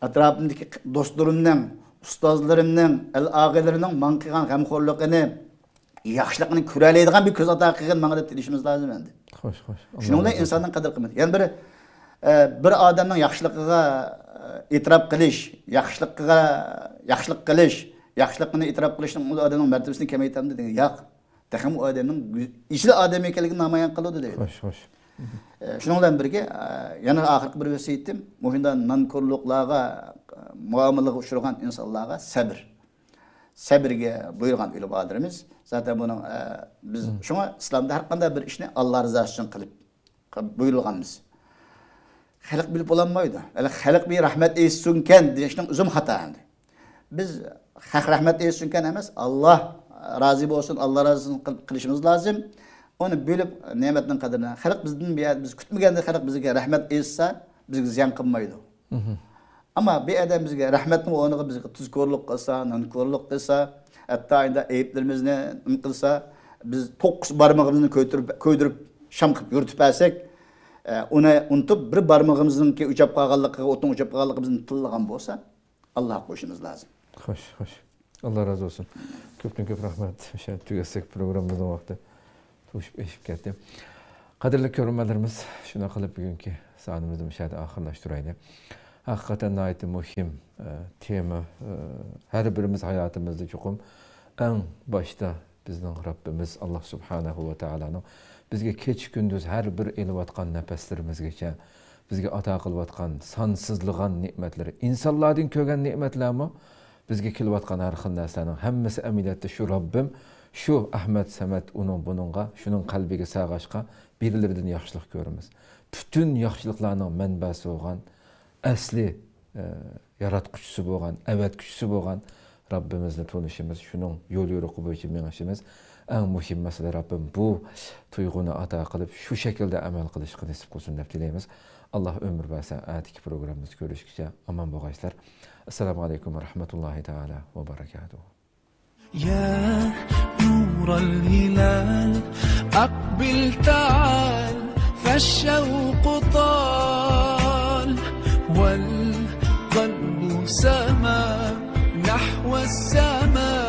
ئەتراپىمدىكى دوستلىرىمنىڭ، ئۇستازلىرىمنىڭ، ئەل ئاغىلىرىنىڭ ماڭا قىلغان غەمخورلۇقىنى، ياخشىلىقىنى كۆرەلەيدىغان بىر كۆز ئاتا قىلغىن ماڭا دەپ تىلىشىمىز لازىم ئەمدى. خوش، خوش. شۇنىڭ بىلەن ئىنساننىڭ قەدىر قىممىتى. يەنە بىر، ئە، بىر ئادەمنىڭ ياخشىلىقىغا، ئە، ئېتىراپ قىلىش، ياخشىلىقىغا، ياخشىلىق قىلىش، ياخشىلىقىنى ئېتىراپ قىلىشنىڭ ئۇ ئادەمنىڭ مەرتىۋىسىنى كېمەيتەمدۇ دېگەن. ياق. تېخىمۇ ئۇ ئادەمنىڭ گۈ-، ئېسىل ئادەم ئىكەنلىكىنى نامايان قىلىدۇ دەيدۇ. خوش، خوش. ئە، شۇنىڭ بىلەن بىرگە، ئە، يەنە ئاخىرقى بىر ۋەسىيىتىم، مۇشۇنداق نانكورلۇقلارغا، ئە، مۇئامىلىگە ئۇچرىغان ئىنسانلارغا سەبر. سەبرگە بۇيرۇغان ئۆلۈم ئادىمىمىز. زاتەن بۇنىڭ، ئە، بىز شۇڭا ئىسلامدا ھەر قانداق بىر ئىشنى ئاللا رىزاسى ئۈچۈن قىلىپ، قىلىپ بۇيرۇلغانمىز. خەلق بىلىپ بولالمايدۇ. ھەلى خەلق بىر رەھمەت ئېيتسۇنكەن دېيىشنىڭ ئۆزىمۇ خاتا ئەمدى. بىز خەق رەھمەت ئېيتسۇنكەن ئەمەس، ئاللا رازى بولسۇن، ئاللا رازى بولسۇن قىل-، قىلىشىمىز لازىم. ئۇنى بىلىپ نېمەتنىڭ قەدرىنى. خەلق بىزدىن بىر يەردە، بىز كۈتمىگەندە خەلق بىزگە رەھمەت ئېيتسا، بىزگە زىيان قىلمايدۇ. ئەمما بىر ئادەم بىزگە رەھمەتنىڭ ئورنىغا بىزگە تۇزكورلۇق قىلسا، نانكورلۇق قىلسا، ھەتتا ئەيىبلىرىمىزنى نېمە قىلسا، بىز توققۇز بارمىقىمىزنى كۆيدۈرۈپ، كۆيدۈرۈپ شام قىلىپ يۈرۈتۈپ بەرسەك، ئە، ئۇنى ئۇنتۇپ، بىر بارمىقىمىزنىڭكى ئۆچۈپ قالغانلىقىغا، ئوتنىڭ ئۆچۈپ قالغانلىقىغا بىزنى تىللىغان بولسا، ئاللاغا قويۇشىمىز لازىم. خوش، خوش. ئاللا رازى بولسۇن. كۆپتىن كۆپ رەھمەت. ئاشۇ تۈگەتسەك، پروگراممىمىزنىڭ ۋاقتى توشۇپ ئېشىپ كەتتى. قەدىرلىك كۆرۈرمەنلىرىمىز، شۇنداق قىلىپ بۈگۈنكى سانىمىزنى مۇشۇ يەردە ئاخىرلاشتۇرايلى. ھەقىقەتەن ناھايىتى مۇھىم، ئە، تېما. ئە، ھەر بىرىمىز ھاياتىمىزدا چوقۇم ئەڭ باشتا بىزنىڭ رەببىمىز ئاللا سۇبھانەھۇ ۋە تائالانىڭ بىزگە كېچە-كۈندۈز ھەر بىر ئېلىۋاتقان نەپەسلىرىمىزگىچە بىزگە ئاتا قىلىۋاتقان سانسىزلىغان نېمەتلىرى، ئىنسانلاردىن كۆرگەن نېمەتلەرمۇ، بىزگە كېلىۋاتقان ھەر خىل نەرسىلەرنىڭ ھەممىسى ئەمەلىيەتتە شۇ رەببىم، شۇ ئەھمەد سەمەت ئۇنىڭ بۇنىڭغا، شۇنىڭ قەلبىگە سىغغاچقا بىرلىرىدىن ياخشىلىق كۆرىمىز. پۈتۈن ياخشىلىقلارنىڭ مەنبەسى بولغان، ئەسلى، ئە، ياراتقۇچىسى بولغان، ئەۋەتكۈچىسى بولغان رەببىمىزنى تونۇشىمىز، شۇنىڭ يول يورۇقى بويىچە مېڭىشىمىز ئەڭ مۇھىم مەسىلە. رەببىم بۇ تۇيغۇنى ئاتا قىلىپ، شۇ شەكىلدە ئەمەل قىلىشقا نېسىپ قىلسۇن دەپ تىلەيمىز. ئاللا ئۆمۈر بەرسە، ئەتىكى پروگراممىمىزدا كۆرۈشكىچە ئامان بولغايسىلەر. ئەسسالامۇ ئەلەيكۇم ۋە رەھمەتۇللاھى تەئالا ۋە بەرەكاتۇھۇ. يا نور الهلال، أقبل تعال، فالشوق طال، والقلب سما نحو السماء.